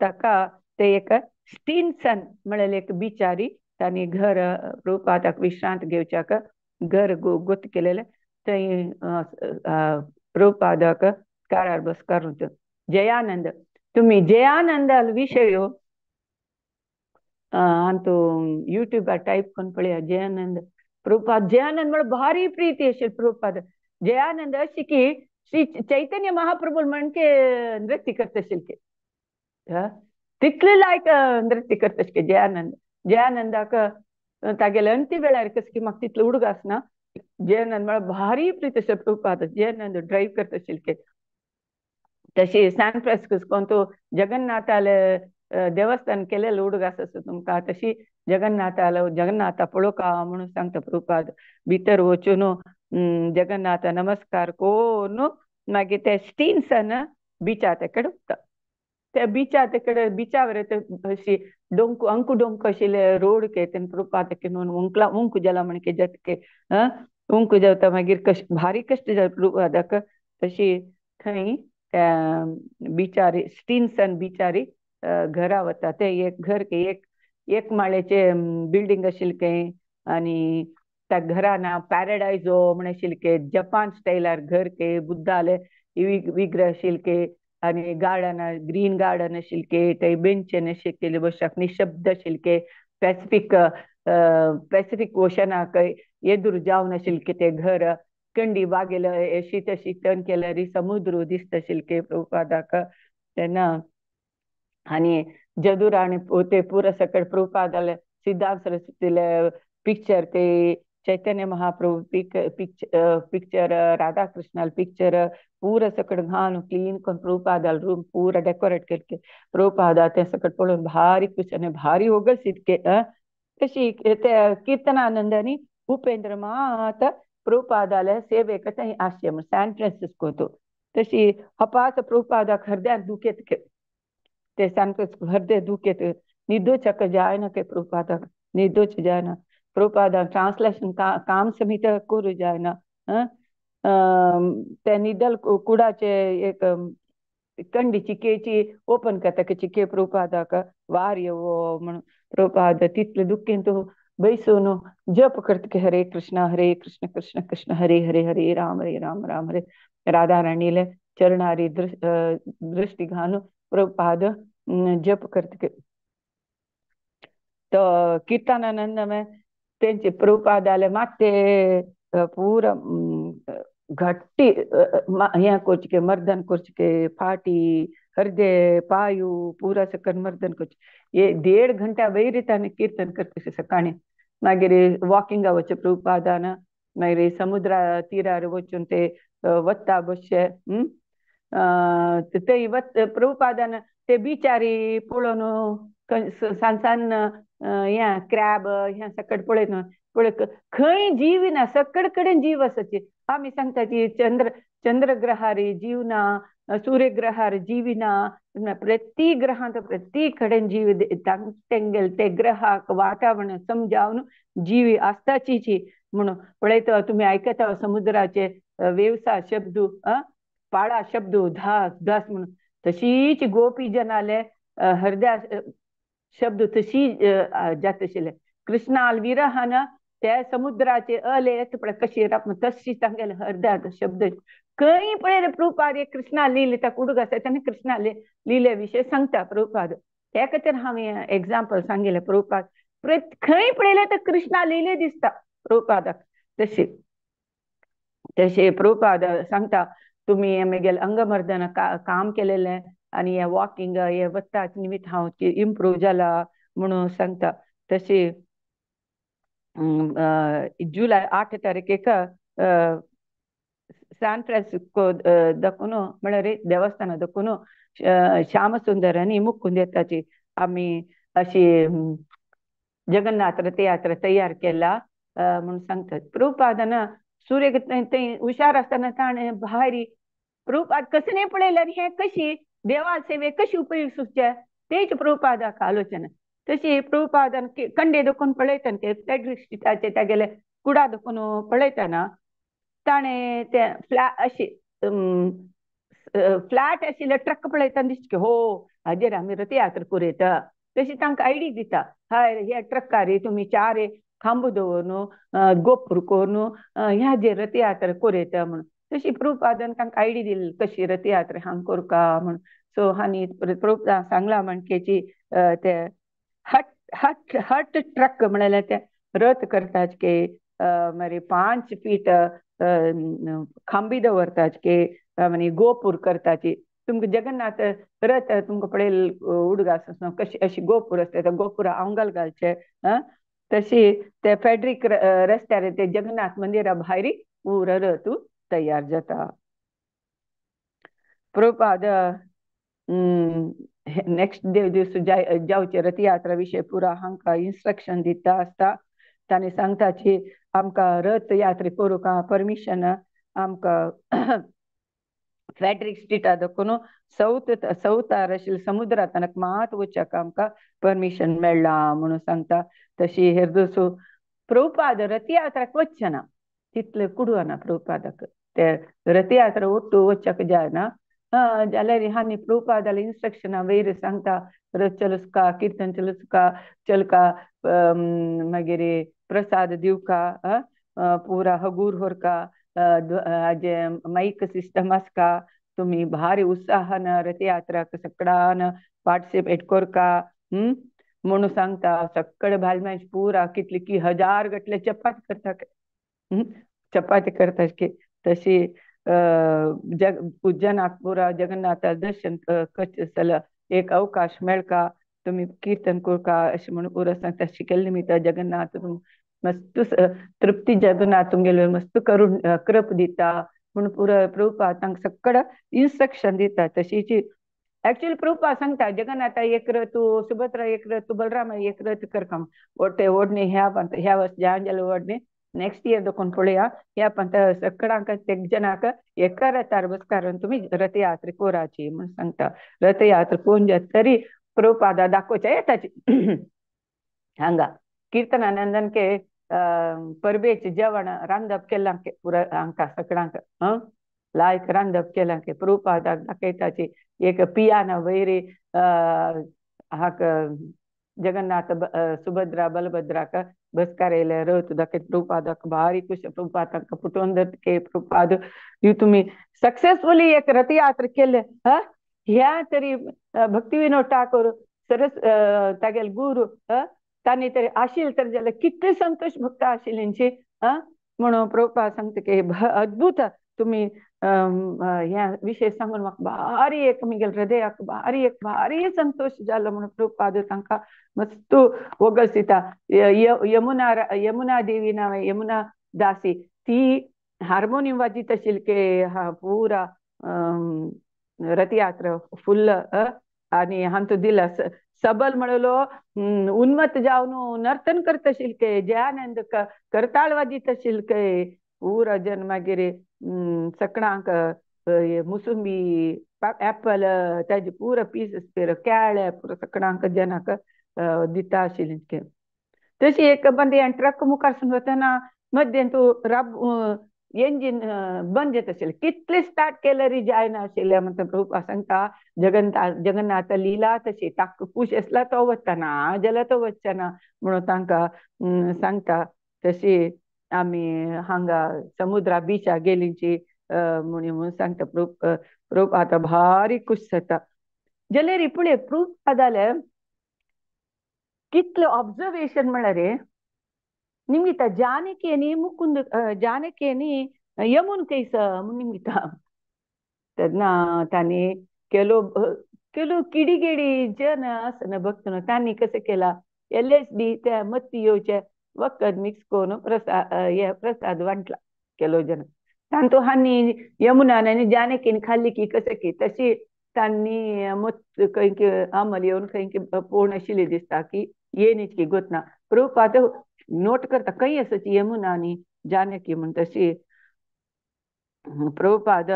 ताका ते एक स्टीनसन म्हळ्यार एक बिचारी तांणी घर प्रभुपादाक विश्रांत घेवच्याक घर गोत केलेलें. थंय प्रभुपादाक कारार बस करून जयानंद तुम्ही जयानंदाल विशय अंतू यूट्यूबार टायप करून पळया जयानंद प्रभुपाद. जयानंद म्हळ्यार भारी प्रीती आशिल्ली प्रभुपाद. जयानंद अशी की श्री चैतन्य महाप्रभू म्हणके नृत्य करता आशिल्ले, तितले लायक नृत्य करता आशिल्ले जयानंद. जयानंदाक तागेले अंती वेळार कसं की म्हाका तितलो उडगास ना. जयानंद म्हळ्यार भारी प्रीत आशिल्ले प्रभुपाद. जयानंद ड्रायव्ह करता आशिल्ले. तशी सॅन फ्रांसिस्को तो जगन्नाथाले देवस्थान केलेलं उडगास आसा तुमकां. तशी जगन्नाथालो जगन्नाथा पळोवका म्हणून सांगता प्रभुपाद. भितर वचून जगन्नाथा नमस्कार करून मागीर ते स्टीनसन बिचा तेकडे वता. त्या बिचा तेकडे बिचावर अशी डोंकू अंकू डोंकू आशिल्ले रोड के तेन्ना प्रभुपाद उंकला उंकू जाला म्हणके जातके उंकू जाता मागीर कश भारी कश्ट जाता प्रभुपादाक. तशी थंय त्या बिचारी स्टीनसन बिचारी घरा वता. ते एक घर के एक एक माळ्याचे बिल्डींग आशिल्लें खंय आनी त्या घरान पॅराडायज म्हण आशिल्लें के जपान स्टायलार घर के बुद्धाले विग्रह आशिल्ले के आनी गार्डन ग्रीन गार्डन आशिल्लें के थंय बेंचेन अशें केल्ले बसपाक निशब्द आशिल्लें के पॅसिफीक पॅसिफीक ओशनाक एदूर जावन आशिल्लें के ते घर कंडी बागेल अशी तशी टर्न केल्यार समुद्र दिसता आशिल्लें के प्रभुपादाक तेन्ना. आनी जदूर आनी ते पुरा सकळ प्रभुपादाले सिद्धांत सरस्वतीले पिक्चर ते चैतन्य महाप्रभु पिक्चर राधाकृष्णाल पिक्चर पूरा सकळ घालून क्लीन करून प्रभुपादाल रूम पूरा डेकोरेट केले प्रभुपादा ते सकळ पळोवन भारी खुश आनी भारी होगस इतके. तशी ते कीर्तनानंद आनी उपेंद्र मात प्रभुपादाले सेवेक थंय आसचे म्हण सॅन फ्रांसिस्को तो. तशी हपास प्रभुपादाक हृदयान दुखेत ते सॅन फ्रांसिस्को हृदय दुखेत निदोचक जायना के प्रभुपादाक निदोच जायना. प्रभुपादान ट्रान्सलेशन काम समित करूं जायना. ते निदल कुडाचे एक कंडी चिकेची ओपन करता की चिके प्रभुपादाक वार येवो म्हणून प्रभुपाद तितले दुख्खेन तो बैसून जप करता की हरे कृष्णा कृष्ण कृष्ण हरे हरे हरे राम राम राम हरे. राधा राणीले चरणारी दृष्टी घालून प्रभुपाद जप करता. तो कीर्तनानंद में तेंचे प्रभुपादाले माते पूरा घट्टी हें करचें के मर्दन करचें के फाटी हृदय पायू पूरा सकल मर्दन करचें. ये 1.5 घंटा वयर ताणें कीर्तन करता सकाळीं. मागीर वॉकिंगा वचचें प्रभुपादान मागीर समुद्रा तिरार वचून ते वता बसचे थंय वत प्रभुपादान ते बिचारी पळोवन सान सान हें क्रॅब हें सकट पळयत पळय खंय जीव ना, सकड कडेन जीव आसाची. आमी सांगता की चंद्रग्रहार जीव ना, सूर्यग्रहार जीव ना, प्रत्येक ग्रहांत प्रत्येक कडेन जीव तेंगेल ते ग्रहाक वातावरण समजावन जीव आसताची म्हणून पळयता तुमी आयकता समुद्राचे वेवसा शब्द. पाळा शब्द धास धास म्हणून तशीच गोपी जनाले हृदया शब्द तशी जात आशिल्ले. कृष्णाल विरहान त्या समुद्राचे अले कशी तशी तांगेले हृदयात शब्द खंय पळयले प्रभुपाद एक कृष्णा लिले त्या कुडूक आसा तेन्ना कृष्णा लिले विशय सांगता प्रभुपाद. त्या खातीर हांवें एग्जाम्पल सांगिल्लें प्रभुपाद खंय पळयलें तर कृष्णा लिले दिसता प्रभुपादाक. तशी तशें प्रभुपाद सांगता तुमी मागीर अंगमर्दन काम केलेलें आनी हे वॉकिंग हे वत्ताच निमित्त हांव इम्प्रूव जाला म्हणून सांगता. तशी जुलय 8 तारखेक सॅन फ्रान्सिस्को दाखोवन म्हळ्यार देवस्थाना दाखोवन श्यामसुंदर आनी मुकुंद येताची आमी अशी जगन्नाथ रथयात्रा तयार केला म्हणून सांगतात. प्रभुपादान सूर्य थंय हुशार आसतना ताणें भारी प्रभुपाद कसं नाही पळयल्यार हे कशी देवा सेवे कशी उपयोग सुचचे तेच प्रभुपादाक आलोचना. तशी प्रभुपादान कंडे दाखोवन पळयतना फ्रेडरिक स्ट्रीटाचे तागेले कुडा दाखोवन पळयतना ताणें ते अशी फ्लॅट आशिल्ले ट्रक पळयतना दिसता की हो हाजेर आमी रथयात्रा करयता. तशी तांकां आयडी दिता हय ह्या ट्रकार तुमी 4 खांबो दवरून गोपूर करून ह्याजेर रथयात्रा करयता म्हणून. तशी प्रभुपादान तांकां आयडी दिली कशी रथयात्रा हांग करका म्हणून. सो हांणी प्रभुपादान सांगला म्हणकेची ते हट हट हट ट्रक म्हळ्यार ते रथ करतात की मागीर 5 फीट खांबी दवरतात की मागीर गोपूर करताची. तुमकां जगन्नाथ रथ तुमकां पळयल उडगास कशी अशी गोपूर आसता त्या गोपुरा आंगल घालचे तशी ते फेडरिक रस्त्यार ते जगन्नाथ मंदिरा भायर पुरो रथ तयार जाता. प्रभुपाद नेक्स्ट दीस जावचे रथयात्रा विशय पुरा हांकां इन्स्ट्रक्शन दिता आसता. ताणें सांगता की आमकां रथ यात्रा करूंक परमिशन आमकां फ्रेडरिक स्ट्रीटा दाखोवन सौतार आशिल्ले समुद्रांत मात वचपाक आमकां परमिशन मेळ्ळां म्हणून सांगता. तशी हेर दुसरो प्रभुपाद रथयात्राक वचना तितले कुडवना प्रभुपादाक ते रथयात्रा ओट्टू वचपाक जायना जाल्यार हांणी प्रभुपादाले इन्स्ट्रक्शनां वयर सांगता रथ चलसका किर्तन चलसका चलका मागीर प्रसाद दिवका पुरा हगूर व्हरका हाजे मायक सिस्टम आसका तुमी भारी उत्साहान रथयात्राक सगळ्यान पार्टिसिपेट करका म्हणून सांगता. सगळे भायल मनश पुरा कितले की 1000 गटले चपाती करता चपाती करता की तशी उज्जनाक पुरा जगन्नाथा दर्शन करचें एक अवकाश मेळका तुमी किर्तन करका अशें म्हणून पुरा सांगता. शिकेल्ले निमित्त जगन्नाथ मस्त तृप्ती जगन्नाथ तुमगेले मस्त करून कृप दिता म्हणून पुरा प्रभुपाद तांकां सगळें इन्स्ट्रक्शन दिता. तशीच एक्चुअली प्रभुपाद सांगता जगन्नाथा एक रथ सुभद्रा एक रथ बलराम एक रथ करका ओटे ओडणे ह्या पंत ह्या वर्स जावन ओडणे नेक्स्ट इयर दाखोवन पळया ह्या पंत सगळ्यांक एक जणांक एका रथार बसकारून तुमी रथयात्रा कराची म्हणून सांगता. रथयात्रा कोण जाता तरी प्रभुपादा दाखोवच्या येताची. हांगा कीर्तनानंदन के परबेचें जेवण रांदप केलां पुरा हांकां सगळ्यांक लायक रांदप केलां की प्रभुपादाक दाखयताची एक पियानो वयर हाक जगन्नाथ सुभद्रा बलभद्राक बसकार येयले रथ दाखयत प्रभुपादाक भारी खुश प्रभुपाद तांकां पुटोवन धरता की प्रभुपाद ही तुमी सक्सेसफुली एक रथयात्रा केले ह्या तरी भक्ती विनोद ठाकूर सरस तागेले गुरू तांणी तरी आशिल्ले तर जाल्यार कितले संतोष भक्त आशिल्ले म्हणून प्रभुपाद सांगता की अद्भुत तुमी ह्या विशय सांगून म्हाका भारी एक म्हगेल्या हृदयाक भारी एक भारी संतोश जालो म्हणून प्रभुपाद तांकां मस्त वोगल्स दिता. यमुना यमुना देवी नांव यमुना दासी ती हार्मोनियम वाजीत आशिल्ली की हा पुरा रथयात्रा फुल्ल आनी हांतू दिला सबल म्हणलो उन्मत जावन नर्तन करता आशिल्ले की जयानंद करताळ वाजीत आशिल्ले की पुरा जन मागीर सगळ्यांक मुसुंबी एप्पल ताजे पुरा पीस केळे पुरा सगळ्यांक जनाक दिता आशिल्ले. तशी एक बंदी ट्रक मुखार सून वतना मध्य तूं राब इंजिन बंद जाता आशिल्लें, कितले स्टार्ट केल्यार जायना आशिल्लें. म्हणटा प्रभुपाद सांगता जगन्नाथ लिला तशी, ताका खूश आसला तो वचना जाल्यार तो वचना म्हणून तांकां सांगता. तशी आमी हांगा समुद्रा बिचा गेलींची म्हणून सांगता. प्रभुपाद भारी खूश जाता. जाल्यार पळय प्रभुपादाले कितले ऑब्जर्वेशन म्हळ्यार निमित्त जानकी मुकुंद जानकी यमुन कैस म्हूण निमित्त. तेन्ना तांणी केलो केलो किडी किडी जन आसना भक्त तांणी कशें केला LSD त्या मत्ती येवचे वखद मिक्स करून प्रसाद हे प्रसाद वांटला केलो जन. तांतू हांणी यमुनान आनी जानकीन खाल्ली की कशें की तशी तांणी मत खंय अमल येवन खंय पोण आशिल्ली दिसता की येन की गोतना. प्रभुपाद नोट करता खंय आसा ती यमुना आनी जानकी म्हण. तशी प्रभुपाद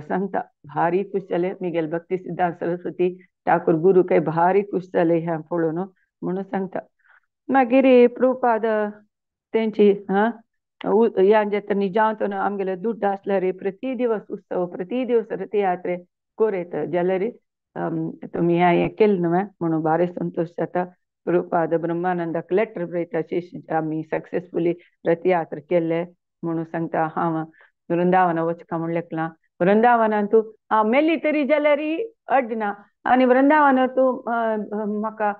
सांगता भारी खुश जाले मिगेल भक्ती सिद्धांत सरस्वती ठाकूर गुरु काय भारी खुश जाले हें पळोवन म्हणून सांगता. मागीर प्रभुपाद तेंची हा ह्या जेन्ना निजांत आमगेले दुड्ड आसल्यार प्रति दिवस उत्सव प्रति दिवस रथयात्रे कोरेत जाल्यार तुमी हें केलें न्हय म्हणून भारी संतोश जाता. प्रभुपाद ब्रह्मानंदाक लेटर बरयता आमी सक्सेसफुली रथयात्रा केल्ले म्हणून सांगता. हांव वृंदावना वचका म्हूण लेखलां, वृंदावनान तूं हांव मेली तरी जाल्यार अडना आनी वृंदावना तूं म्हाका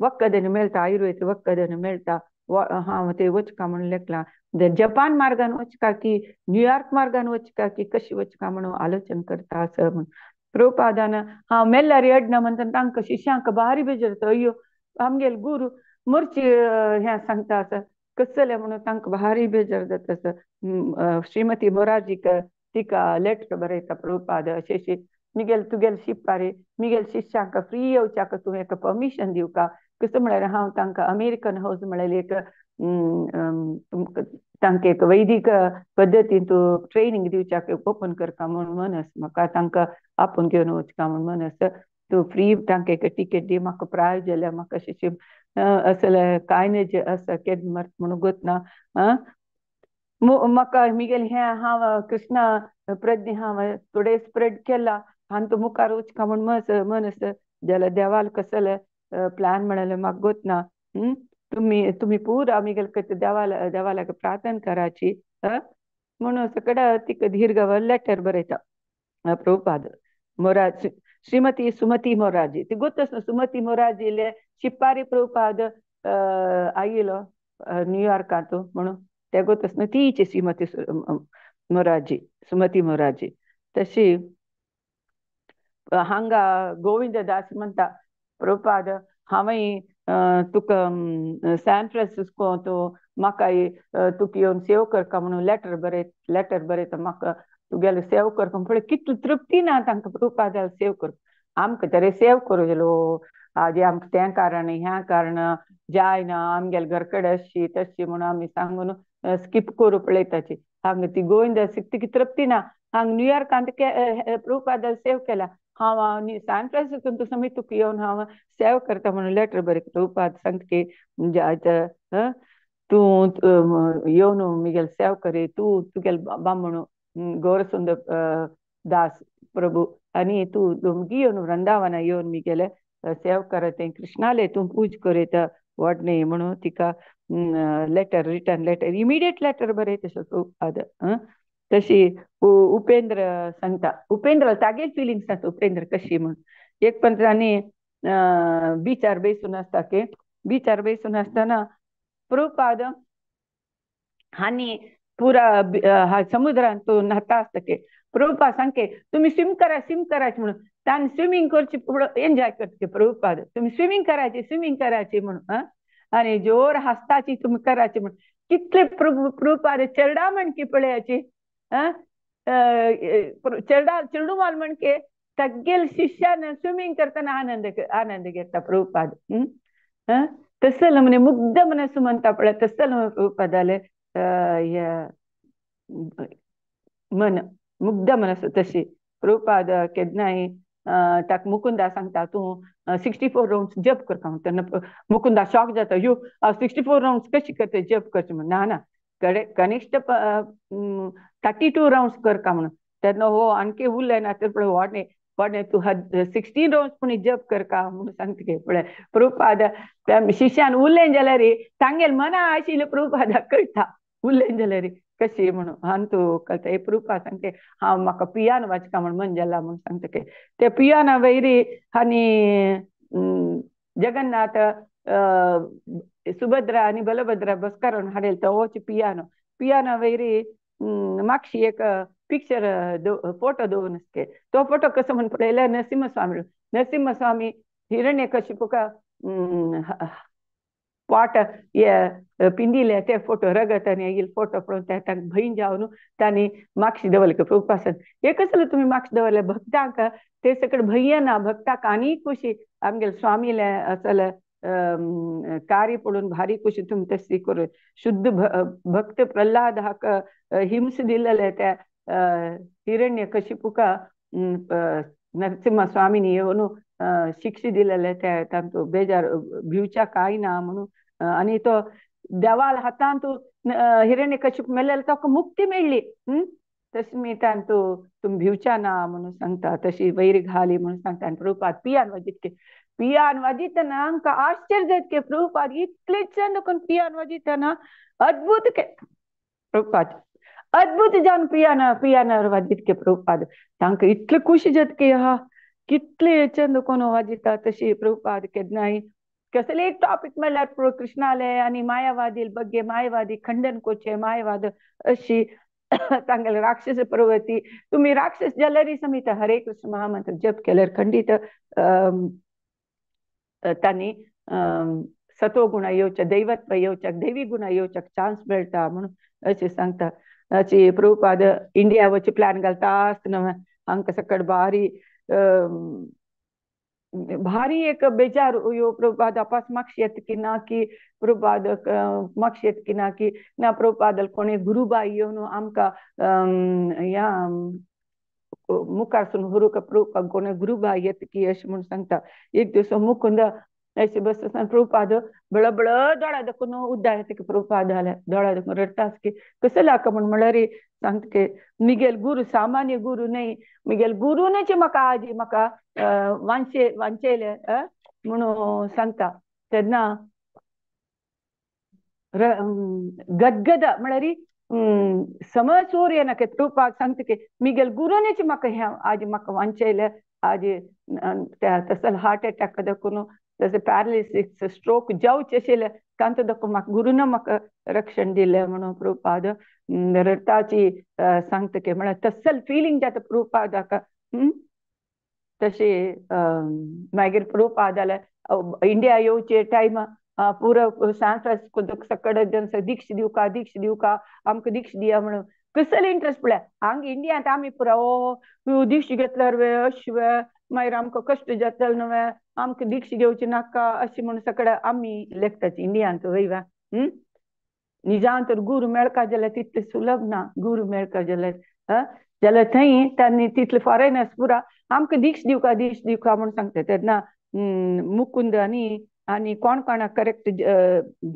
वखदांनी मेळटा, आयुर्वेद वखदांनी मेळटा, हांव ते वचका म्हूण लेखलां. जपान मार्गान वचका की न्यूयॉर्क मार्गान वचका की कशी वचका म्हणून आलोचन करता असं म्हूण. प्रभुपादान हांव मेल्यार अडना म्हणटा तांकां शिष्यांक भारी बेजार जाता, अय्यो आमगेले गुरू मोरची हें सांगता आसा कसलें म्हणून तांकां भारी बेजार जाता आसा. श्रीमती मोरारजीक तिका लेटर बरयता प्रभुपाद अशें अशें मिगेल तुगेल शिपारी मिगेल शिष्यांक फ्री येवच्याक तूं एका परमिशन दिवका, कसो म्हळ्यार हांव तांकां अमेरिकन हावस म्हळ्यार एक तांकां एक वैदीक पद्दतीन तूं ट्रेनींग दिवच्याक ओपन करता म्हूण मनस म्हाका तांकां आपूण घेवन वचका म्हूण मनस तूं फ्री तांकां एक टिकेट दी, म्हाका प्राय जाल्यार म्हाका अशें असलें कांय न्हय आसा केन्ना मरता म्हणून गोतना. म्हाका मिगेल हें हांव कृष्णा प्रज्ञा हांव थोडें स्प्रेड केला आनी तूं मुखार वचका म्हूण मनस जाल्यार देवाल कसलें प्लॅन म्हळ्यार म्हाका गोतना. तुमी तुमी पुरा मिगेल देवाला देवालाक प्रार्थना कराची म्हणून सगळं तिका दीर्घ लेटर बरयता प्रभुपाद. मोरारजी श्रीमती सुमती मोरारजी ती गोतच सुमती मोरारजी शिपारी प्रभुपाद आयलो न्यूयॉर्कांत म्हणून ते गोतच न्हू तीच श्रीमती मोरारजी सुमती मोरारजी. तशी हांगा गोविंद दास म्हणटा प्रभुपाद हांवय तुका सॅन फ्रांसिस्को तूं म्हाका तुका येवन सेव करका म्हणून लेटर बरयत लेटर बरयता म्हाका तुगेले सेव करका पळय कितली तृप्ती ना तांकां प्रभुपादाक सेव कर. आमकां तरी सेव करूं गेलो आजी आमकां तें कारण ह्या कारण जायना आमगेले घर कडेन अशी तशी म्हणून आमी सांगून स्कीप करूं पळयताची. हांगा ती गोविंद तिका तृप्ती ना. हांगा न्यूयॉर्कांत प्रभुपादाक सेव केला हांव सॅन फ्रांसिस्को तूं समी तुका येवन हांव सेव करता म्हणून लेटर बरयता. प्रभुपाद सांगता की तूं येवन मिगेल सेव करी तूं तुगेले बामण गौरसुंदर दास प्रभू आनी तूं दोमगी येवन वृंदावना येवन मिगेले सेव करत कृष्णाले तूं पूज करयता व्हड न्ही म्हणून तिका letter return letter immediate letter बरयता प्रभुपाद. तशी उपेंद्र सांगता उपेंद्र तागेल फिलिंग्स आसता उपेंद्र कशी म्हूण. एक पण तांणी बिचार बेसून आसता की बिचार बेसून आसतना प्रभुपाद हांणी पुरा समुद्रांत तो न्हाता आसता की प्रभुपाद सांगके तुमी स्विम करा स्विम करायची म्हणून तांणी स्विमींग करची एन्जॉय करता प्रभुपाद तुमी स्विमींग करायची स्विमींग करायची म्हणून आनी जोर हासताची तुमी करायची म्हणून कितले प्रभुपाद चेरडा म्हणकी पळयाची चेरडा चेरडुमाल म्हणके तागेल शिष्यान स्विमींग करतना आनंद आनंद घेता प्रभुपाद. तसलो म्हणे मुग्ध मनसू म्हणटा पळय तसलो प्रभुपादाले मन मुग्ध मनस. तशी प्रभुपाद केन्नाय ताका मुकुंदा सांगता तूं 64 राउंड्स जप करता म्हण. तेन्ना मुकुंदा शॉक जाता यो 64 राउंड्स कशी करता जप करचे म्हण. ना ना कनिष्ठ 32 राउंड्स करका म्हणून. तेन्ना हो आणखी उरले ना तर पळय वाडणे वाडणे तूं 16 राउंड्स पुणी जप करका म्हणून सांगता पळय प्रभुपाद. शिष्यान उरलें जाल्यार तांगेल मना आशिल्लें प्रभुपादाक कळटा उरलें जाल्यार कशी म्हणून हांव तूं कळटा. हे प्रभुपाद सांगते हांव म्हाका पियान वाचका म्हण मन जाला म्हणून सांगता. ते पियाना वैरी आनी जगन्नाथ सुभद्रा आनी बलभद्रा बसकारून हाडेल तो पियानो पियानो वैरी मागशी एक पिक्चर फोटो दवरून आसते. तो फोटो कसो म्हण पळयल्यार नरसिंहस्वामी नरसिंहस्वामी हिरण्यकशिपूका पाट हे पिंदिले ते फोटो रगत आनी येयल फोटो पळोवन तांकां भंय जावन तांणी मागशी दवरले प्रभुपाद. हे कसले तुमी मागशी दवरले भक्तांक ते सगळे भंय ना भक्ताक आनी खुशी आमगेले स्वामीले असले कार्य पळोवन भारी खुशी तुमी तशी करून शुद्ध भक्त प्रल्हाद हाका हिंस दिलेले त्या हिरण्य कशिपुका नरसिंह स्वामीनी येवन शिक्षा दिलेले त्या तांतू बेजार भिवच्या कांय ना म्हणून. आनी तो देवाल हातांत हिरण्य कशिप मेल्ले ताका मुक्ती मेळ्ळी. तशी मी तांतू तुमी भिवच्या ना म्हणून सांगता. तशी वैरी घाली म्हणून सांगता. आनी प्रभुपाद पियान वाजितके पियान वाजितना आमकां आश्चर्य जातके प्रभुपाद इतले चंद करून पियान वाजितना अद्भुत के प्रभुपाद अद्भुत जावन पियान पियानार वाजितके प्रभुपाद. तांकां इतले खुशी जातके हा कितले चंद कोण वाजिता. तशी प्रभुपाद केन्नाय कसले एक टॉपिक मेळ्ळ्यार कृष्णाले आनी मायावादी बग्गे मायावादी खंडन कोचे मायावाद अशी तांगेले राक्षस प्रवृत्ती तुमी राक्षस जाल्यार समित हरे कृष्ण महामंत्र जप केल्यार खंडीत तांणी सत्वगुण येवचे दैवत्व येवच्याक दैवी गुण येवच्याक चान्स मेळटा म्हणून अशें सांगता. अशी प्रभुपाद इंडिया वचचे प्लॅन घालता आसतना हांकां सकट भारी भारी एक बेजार यो प्रभुपाद अपास मागशी येता की ना की प्रभुपाद मागशी येता की ना की ना प्रभुपाद कोणी गुरुबाई येवन आमकां ह्या मुखारसून व्हरूंक प्रभुपाद कोणी गुरुबाई येता की अशें म्हूण सांगता. एक दीस मुकुंद अशें बस आसतना प्रभुपाद बळबळ दोळा दाखोवन उद्दा येता की प्रभुपाद जाल्यार दोळा दाखोवन रडटा की कसो लाका म्हण म्हणल्यार सांगता की मिगेल गुरु सामान्य गुरु न्हय मिगेल गुरुनच म्हाका आज म्हाका वांचे वांचयले म्हणून सांगता. तेन्ना गदगद म्हळ्यार समसूर येना की प्रभुपाद सांगता की मिगेल गुरुनच म्हाका हें आज म्हाका वांचयले आज तसो हार्ट एटॅक दाखोवन तशें पॅरालिसीस स्ट्रोक जावचे आशिल्ले तांचो दाखोवन म्हाका गुरुन म्हाका रक्षण दिलें म्हणून प्रभुपाद रडटाची सांगता की म्हळ्यार तसल फिलींग जाता प्रभुपादाक. तशें मागीर प्रभुपाद जाल्यार इंडिया येवचे टायम पुरो सान फ्रांसिस्को सकड जन दीक्ष दिवका दीक्ष दिवका आमकां दीक्ष दिया म्हणून कसले इंट्रस्ट पळय हांगा इंडियांत आमी पुरो दीक्ष घेतल्यार वे अशें वे मागीर आमकां कश्ट जातले न्हय आमकां दीक्ष घेवची नाका अशें म्हणून सगळे आमी लेखताची इंडियांत वय वा. निजान तर गुरू मेळका जाल्यार तितले सुलभ ना गुरू मेळका जाल्यार जाल्यार थंय तांणी तितले फॉरेनर्स पुरा आमकां दीक्ष दिवका दीक्ष दिवका म्हणून सांगता. तेन्ना मुकुंद आनी आनी कोण कोणाक करेक्ट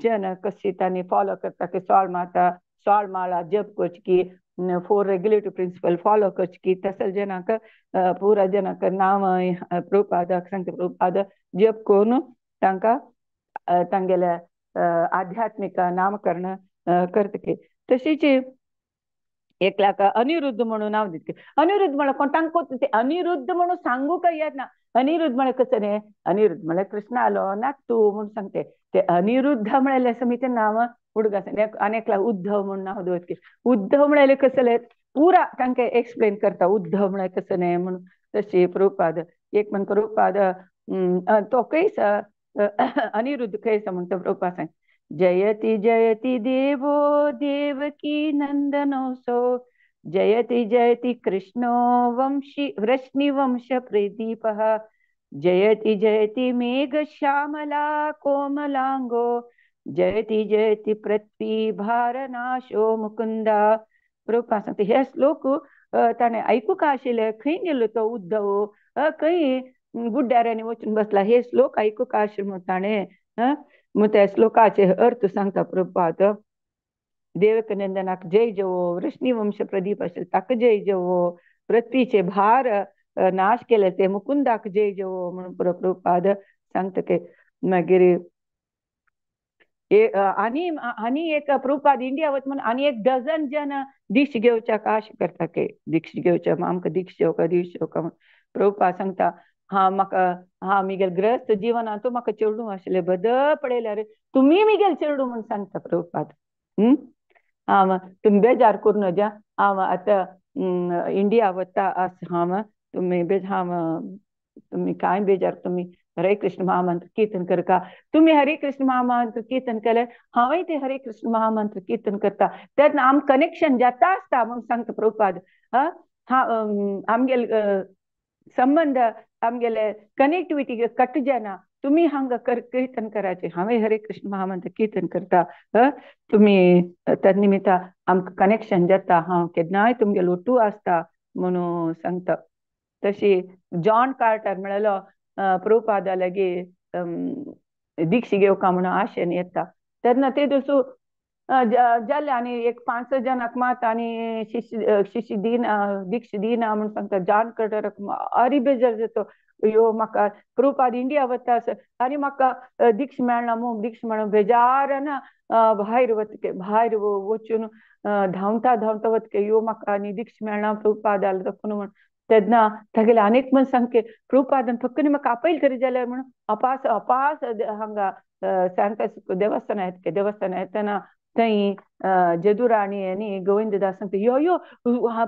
जन कशी तांणी फॉलो करता की सोळ माता सोळ माळा जप करची की 4 रेग्युलेटरी प्रिंसिपल फॉलो करची की तसले जनाक पुरा जनाक नांव प्रभुपादाक सांगता. प्रभुपाद जप करून तांकां तांगेल्या आध्यात्मीक नामकरण करता की. तशीच एकल्याक अनिरुद्ध म्हणून नांव दितके अनिरुद्ध म्हळ्यार कोण तांकां ते अनिरुद्ध म्हणून सांगूंक येना. अनिरुद्ध म्हळ्यार कसो न्ही अनिरुद्ध म्हळ्यार कृष्ण आलो ना तूं म्हणून सांगते ते अनिरुद्ध म्हळ्यार समी तें नांव उडगा आनी एकला उद्धव म्हणून नांव दवरते. उद्धव म्हळ्यार कसले पुरा तांकां एक्सप्लेन करता उद्धव म्हळ्यार कसो न्ही म्हणून. तशी प्रभुपाद एक म्हण प्रभुपाद तो खंयस अनिरुद्ध खंयस म्हणटा प्रभुपाद सांग जयति जयति देवो देवकी नंदनोसो जयति जयति कृष्णो वंशी वृष्णिवंश प्रदीपः जयति जयति मेघश्यामला कोमलांगो जयति जयति पृथ्वी भारनाशो मुकुंदा. प्रभुपाद सांगता हे श्लोक ताणें आयकूंक आशिल्ले खंय गेलो तो उद्धव खंय गुड्ड्यारांनी वचून बसला हे श्लोक आयकूंक आशिल्ले म्हूण ताणें मग त्या श्लोकाचे अर्थ सांगता प्रभुपाद. देवकनंदनाक जय जेवो, वृष्णी वंश प्रदीप आशिल्ले ताका जय जेवो, पृथ्वीचे भार नाश केले ते मुकुंदाक जय जेवो म्हणून प्रभुपाद सांगता की. मागीर आनी आनी एक प्रभुपाद इंडिया वच म्हणून आनी एक डझन जन दीक्ष घेवच्याक आश करता की दीक्ष घेवच्या, आमकां दीक्ष घेवका दीक्ष घेवका म्हणून. प्रभुपाद सांगता हा म्हाका हा मिगेल ग्रस्त जिवनांत म्हाका चेडूं आशिल्लें बद पळयल्यार तुमी मिगेल चेडूं म्हूण सांगता प्रभुपाद. हांव तुमी बेजार करूं नजा, हांव आतां इंडिया वता आस, हांव तुमी हांव तुमी कांय बेजार, तुमी हरे कृष्ण महामंत्र कीर्तन करका, तुमी हरे कृष्ण महामंत्र कीर्तन केले हांवय ते हरे कृष्ण महामंत्र कीर्तन करता, तेन्ना आम कनेक्शन जाता आसता म्हूण सांगता प्रभुपाद. हा आमगेल संबंध आमगेले कनेक्टिविटी कट जायना, तुमी हांगा कीर्तन करायचे, हांवें हरे कृष्ण महामंत्र कीर्तन करता, तुमी तद निमित्ता आमकां कनेक्शन जाता, हांव केन्नाय तुमगेलो ओटू आसता म्हणून सांगता. तशी जॉन कार्टर म्हणलो प्रभुपादा लागीं दीक्ष घेवका म्हणून आशेन येता, तेन्ना ते दिसू जाले आनी एक 5 जाणांक मात आनी शिष्य शिष्य दिना दीक्ष दिना म्हूण सांगता. जॉन कार्टराक भारी बेजार जाता, यो म्हाका प्रभुपाद इंडिया वता आनी म्हाका दीक्ष मेळना म्हूण दीक्ष मेळना बेजारान भायर वतके भायर वचून धांवता धांवता वतके यो म्हाका आनी दीक्ष मेळना प्रभुपाद आलो दाखोवन म्हूण. तेन्ना तागेले आनीक म्हण सांगके प्रभुपादान फक्त म्हाका आपयल तरी जाल्यार म्हणून अपास अपास हांगा सॅन फ्रांसिस्को देवस्थान येतके देवस्थान येतना थंय जदुराणी आनी गोविंददास सांगता यो यो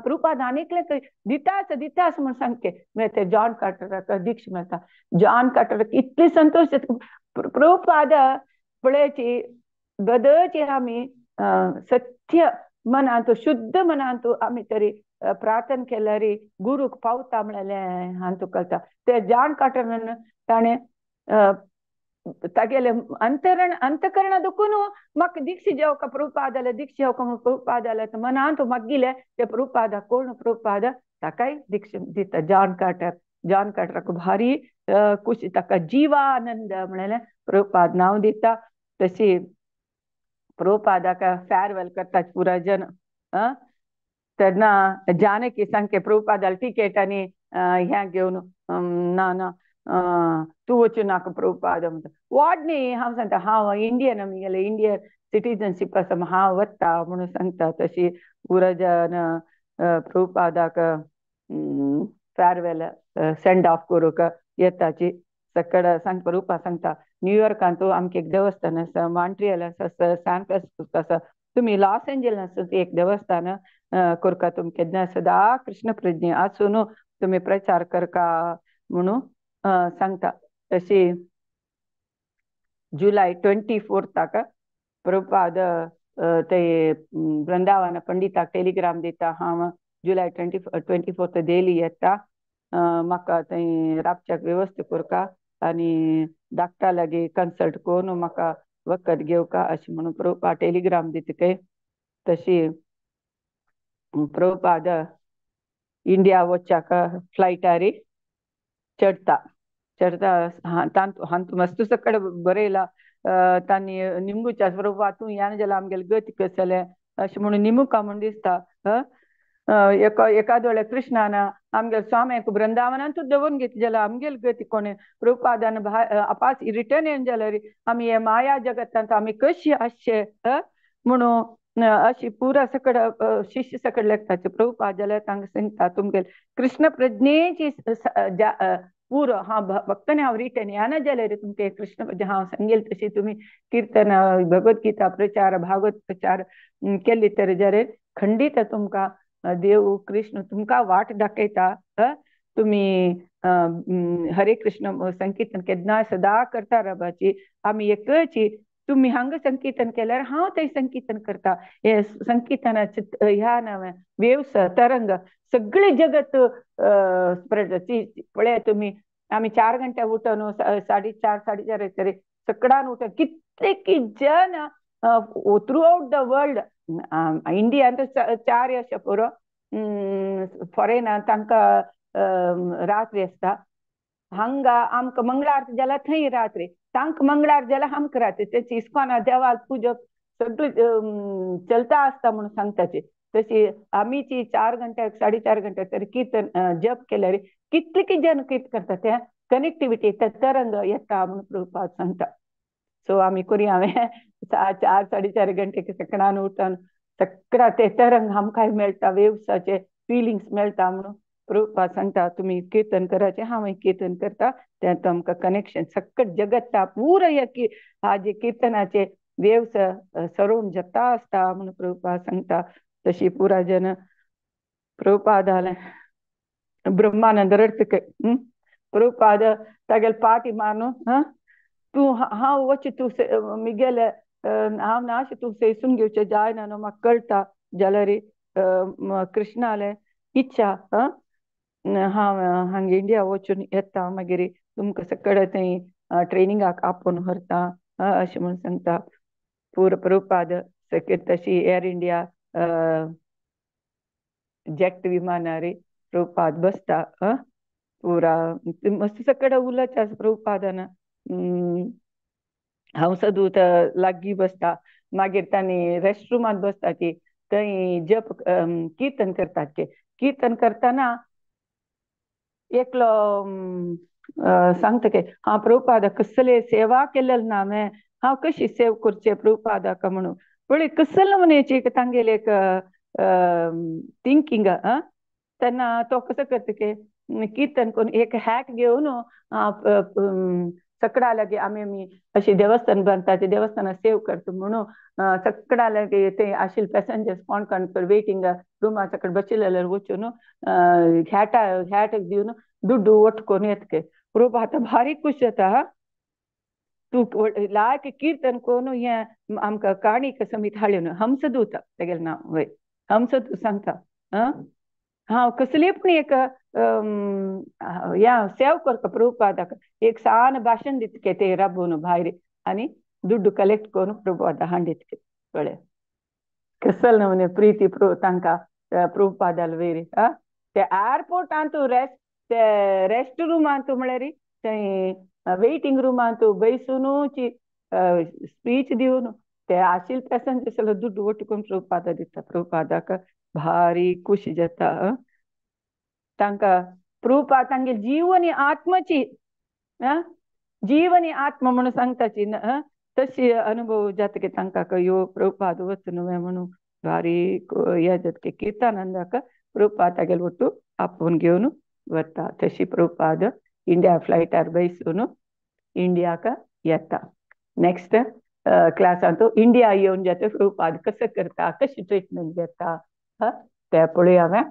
प्रभुपाद आनीकले दितास दितास म्हूण सांगके. मागीर ते जॉन कार्टराक दीक्ष मेळटा. जॉन कार्टराक इतले संतोश जाता, प्रभुपाद पळयची बदची आमी सत्य मनांत शुद्ध मनांत आमी तरी प्रार्थना केल्यार गुरूक पावता म्हणलें हांतू कळटा. ते जॉन कार्टरान ताणें तागेले अंतरण अंतकरण दुखून म्हाका दीक्ष जेवका प्रभुपाद आले दीक्ष जेवका म्हूण प्रभुपाद आले मनांत मागीले ते प्रभुपादा कोण प्रभुपाद ताकाय दीक्ष दिता. जॉन कार्टर जॉन कार्टराक भारी खुशी ताका जीवानंद म्हणलें प्रभुपाद नांव दिता. तशी प्रभुपादाक फेरवेल करता पुरा जन. तेन्ना जानकी सांगके प्रभुपादाल टिकेट आनी हें घेवन ना ना तूं वचूं नाका प्रभुपाद म्हणटा. वाड न्ही हांव सांगता हांव इंडियन आमगेलें इंडियन सिटीजनशीप आसा हांव वता म्हणून सांगता. तशी पुरा जन प्रभुपादाक फेरवेल सेंड ऑफ करूंक येताची. सकड सांग प्रभुपाद सांगता न्यूयॉर्कांत आमकां एक देवस्थान आसा, मॉन्ट्रियल आसा, सॅन फ्रांसिस्को आसा, तुमी लॉस एंजल्स एक देवस्थान करका, तुमी केन्ना सदा कृष्ण प्रज्ञे आसून तुमी प्रचार करका म्हणून सांगता. तशी जुलय 24 प्रभुपाद ते वृंदावन पंडिताक टेलिग्राम दिता हांव जुलय 24 डेली येता, म्हाका थंय राबच्याक वेवस्था करका आनी डॉक्टरा लागीं कन्सल्ट करून म्हाका वखद घेवका अशें म्हणून प्रभुपाद टेलिग्राम दिता काय. तशी प्रभुपाद इंडिया वच्चाक फ्लायटार चडटा चडटा तांतू हांतू मस्त सकड बरयला तांणी निमगुच्या प्रभुपाद तूं यान जाल्यार आमगेले गती कसलें अशें म्हणून निमुका म्हूण दिसता. एकाद वेळार कृष्णान आमगेले स्वाम्याक वृंदावनांतूच दवरून घेतली जाल्यार आमगेले गती कोणें प्रभुपादान अपास रिटर्न येवन जाल्यार आमी हे माया जगतांत आमी कशी आसचे म्हणून अशी पुरा सकड शिष्य सकड लेखताचे. प्रभुपाद जाल्यार तांकां सांगता तुमगेले कृष्ण प्रज्ञेची पुरो हांव भक्तने हांव रिटर्न येना जाल्यार तुमकां कृष्ण हांव सांगेल तशी तुमी किर्तन भगवद्गीता प्रचार भागवत प्रचार केली तर जाल्यार खंडीत तुमकां देव कृष्ण तुमकां वाट दाखयता. तुमी हरे कृष्ण संकीर्तन केन्ना सदा करता राबाची आमी एकची तुमी हांगा संकीर्तन केल्यार हांव थंय संकीर्तन करता. हे संकीर्तनाचे ह्या नांव वेव्स तरंग सगळे जगत स्प्रेड पळय तुमी आमी 4 घंटे उठून 4:30 4:30 तरी सकडान उठून कितले की जन थ्रू आउट the world इंडियांत 4 अशें पुरो फॉरेनान तांकां रात्री आसता. हांगा आमकां मंगळार जाल्यार थंय रात्री, तांकां मंगळार जाल्यार आमकां रात्री. तेची इस्कॉना देवाक पुजप सगळे चलता आसता म्हणून सांगताचे. तशी आमीची 4 घंटे 4.5 घंटे तरी कीर्तन जप केल्यार कितले की जन कीर्तन करता त्या कनेक्टिविटी त्या तरंग येता म्हणून प्रभुपाद सांगता. सो आमी करूया हांवें 4 4.5 घंटे सकाळान उठून सगळा ते तरंग आमकां मेळटा, वेव्साचे फिलिंग्स मेळटा म्हणून प्रभुपाद सांगता. तुमी कीर्तन कराचें, हांव कीर्तन करता तें तुमकां कनेक्शन सगळं जगता पुरा हाजे कीर्तनाचे वेव्स सरोवन जाता आसता म्हणून प्रभुपाद सांगता. तशी पुरा जन प्रभुपादाले ब्रह्मानंद रडत प्रभुपाद तागेले पाटी मारून तूं हांव वच तूं मिगेले हांव ना अशें तूं सेसून घेवचें जायना न्हू म्हाका कळटा जाल्यार कृष्णाले इच्छा हांव हांगा इंडिया वचून येता मागीर तुमकां सगळें थंय ट्रेनिंगाक आपोवन व्हरता अशें म्हणून सांगता. पूर प्रभुपाद तशी एअर इंडिया जेट विमानार प्रभुपाद बसता पुरा मस्त सगळें उलयता प्रभुपादान. हंसदूत लागीं बसता, मागीर तांणी रेस्टरुमांत बसता ती थंय जप कीर्तन करतात. कीर्तन करतना एकलो सांगता की हांव प्रभुपादा कसले सेवा केलेली ना हांवें, हांव कशी सेव करचें प्रभुपादाक म्हणून. पळय कसले म्हणून तांगेले एक थिंकींग. तेन्ना तो कसो करता की कीर्तन करून एक हॅट घेवन सगळ्या लागीं आमी आमी अशी देवस्थान बांदता ते देवस्थानां सेव करता म्हणून सगळ्या लागीं ते आशिल्ले पॅसेंजर्स कोण कोण वेटिंग रुमा सगळे बशिल्ले वचून हॅटा हॅट दिवन दुड्डू ಒಟ್ಟು ಕೊನೆಯದಕ್ಕೆ प्रभु भारी खुश जाता. तूं लायक कीर्तन कोन हें आमकां काणी समीत हाडली हंसदूत तेगेलें नांव वय हंसदूत सांगता हांव कसली पूण एक या सेव करता प्रभुपादाक एक सान भाशण दितके ते राबोवन भायर आनी दुड्डू कलेक्ट करून प्रभुपादा हाड दितके कळ्ळें कसल नमूने प्रीती तांकां प्रभुपादाल वयर ते एअरपोर्टांत रेस्ट ते रेस्ट रुमांत म्हळ्यार थंय वेटिंग रुमांत बैसूनूची स्पीच दिवन ते आशिल्ले पॅसेंजर्स दुड्डू ಒಟ್ಟು करून प्रभुपादा दिता. प्रभुपादाक भारी खुशी जाता. तांकां प्रभुपाद तांगेली जीवनी आत्माची जीवनी आत्मा म्हणून सांगताची तशी अनुभव जाता की तांकां यो प्रभुपाद वच न्हय म्हणून भारी हे जाता की कीर्तनानंदाक प्रभुपाद तागेले ಒಟ್ಟು आपोवन घेवन वता. तशी प्रभुपाद इंडिया फ्लायटार बैसून इंडियाक येता. नेक्स्ट क्लासांत इंडिया येवन जाता प्रभुपाद कसो करता कशी ट्रिटमेंट घेता ते पळोवया.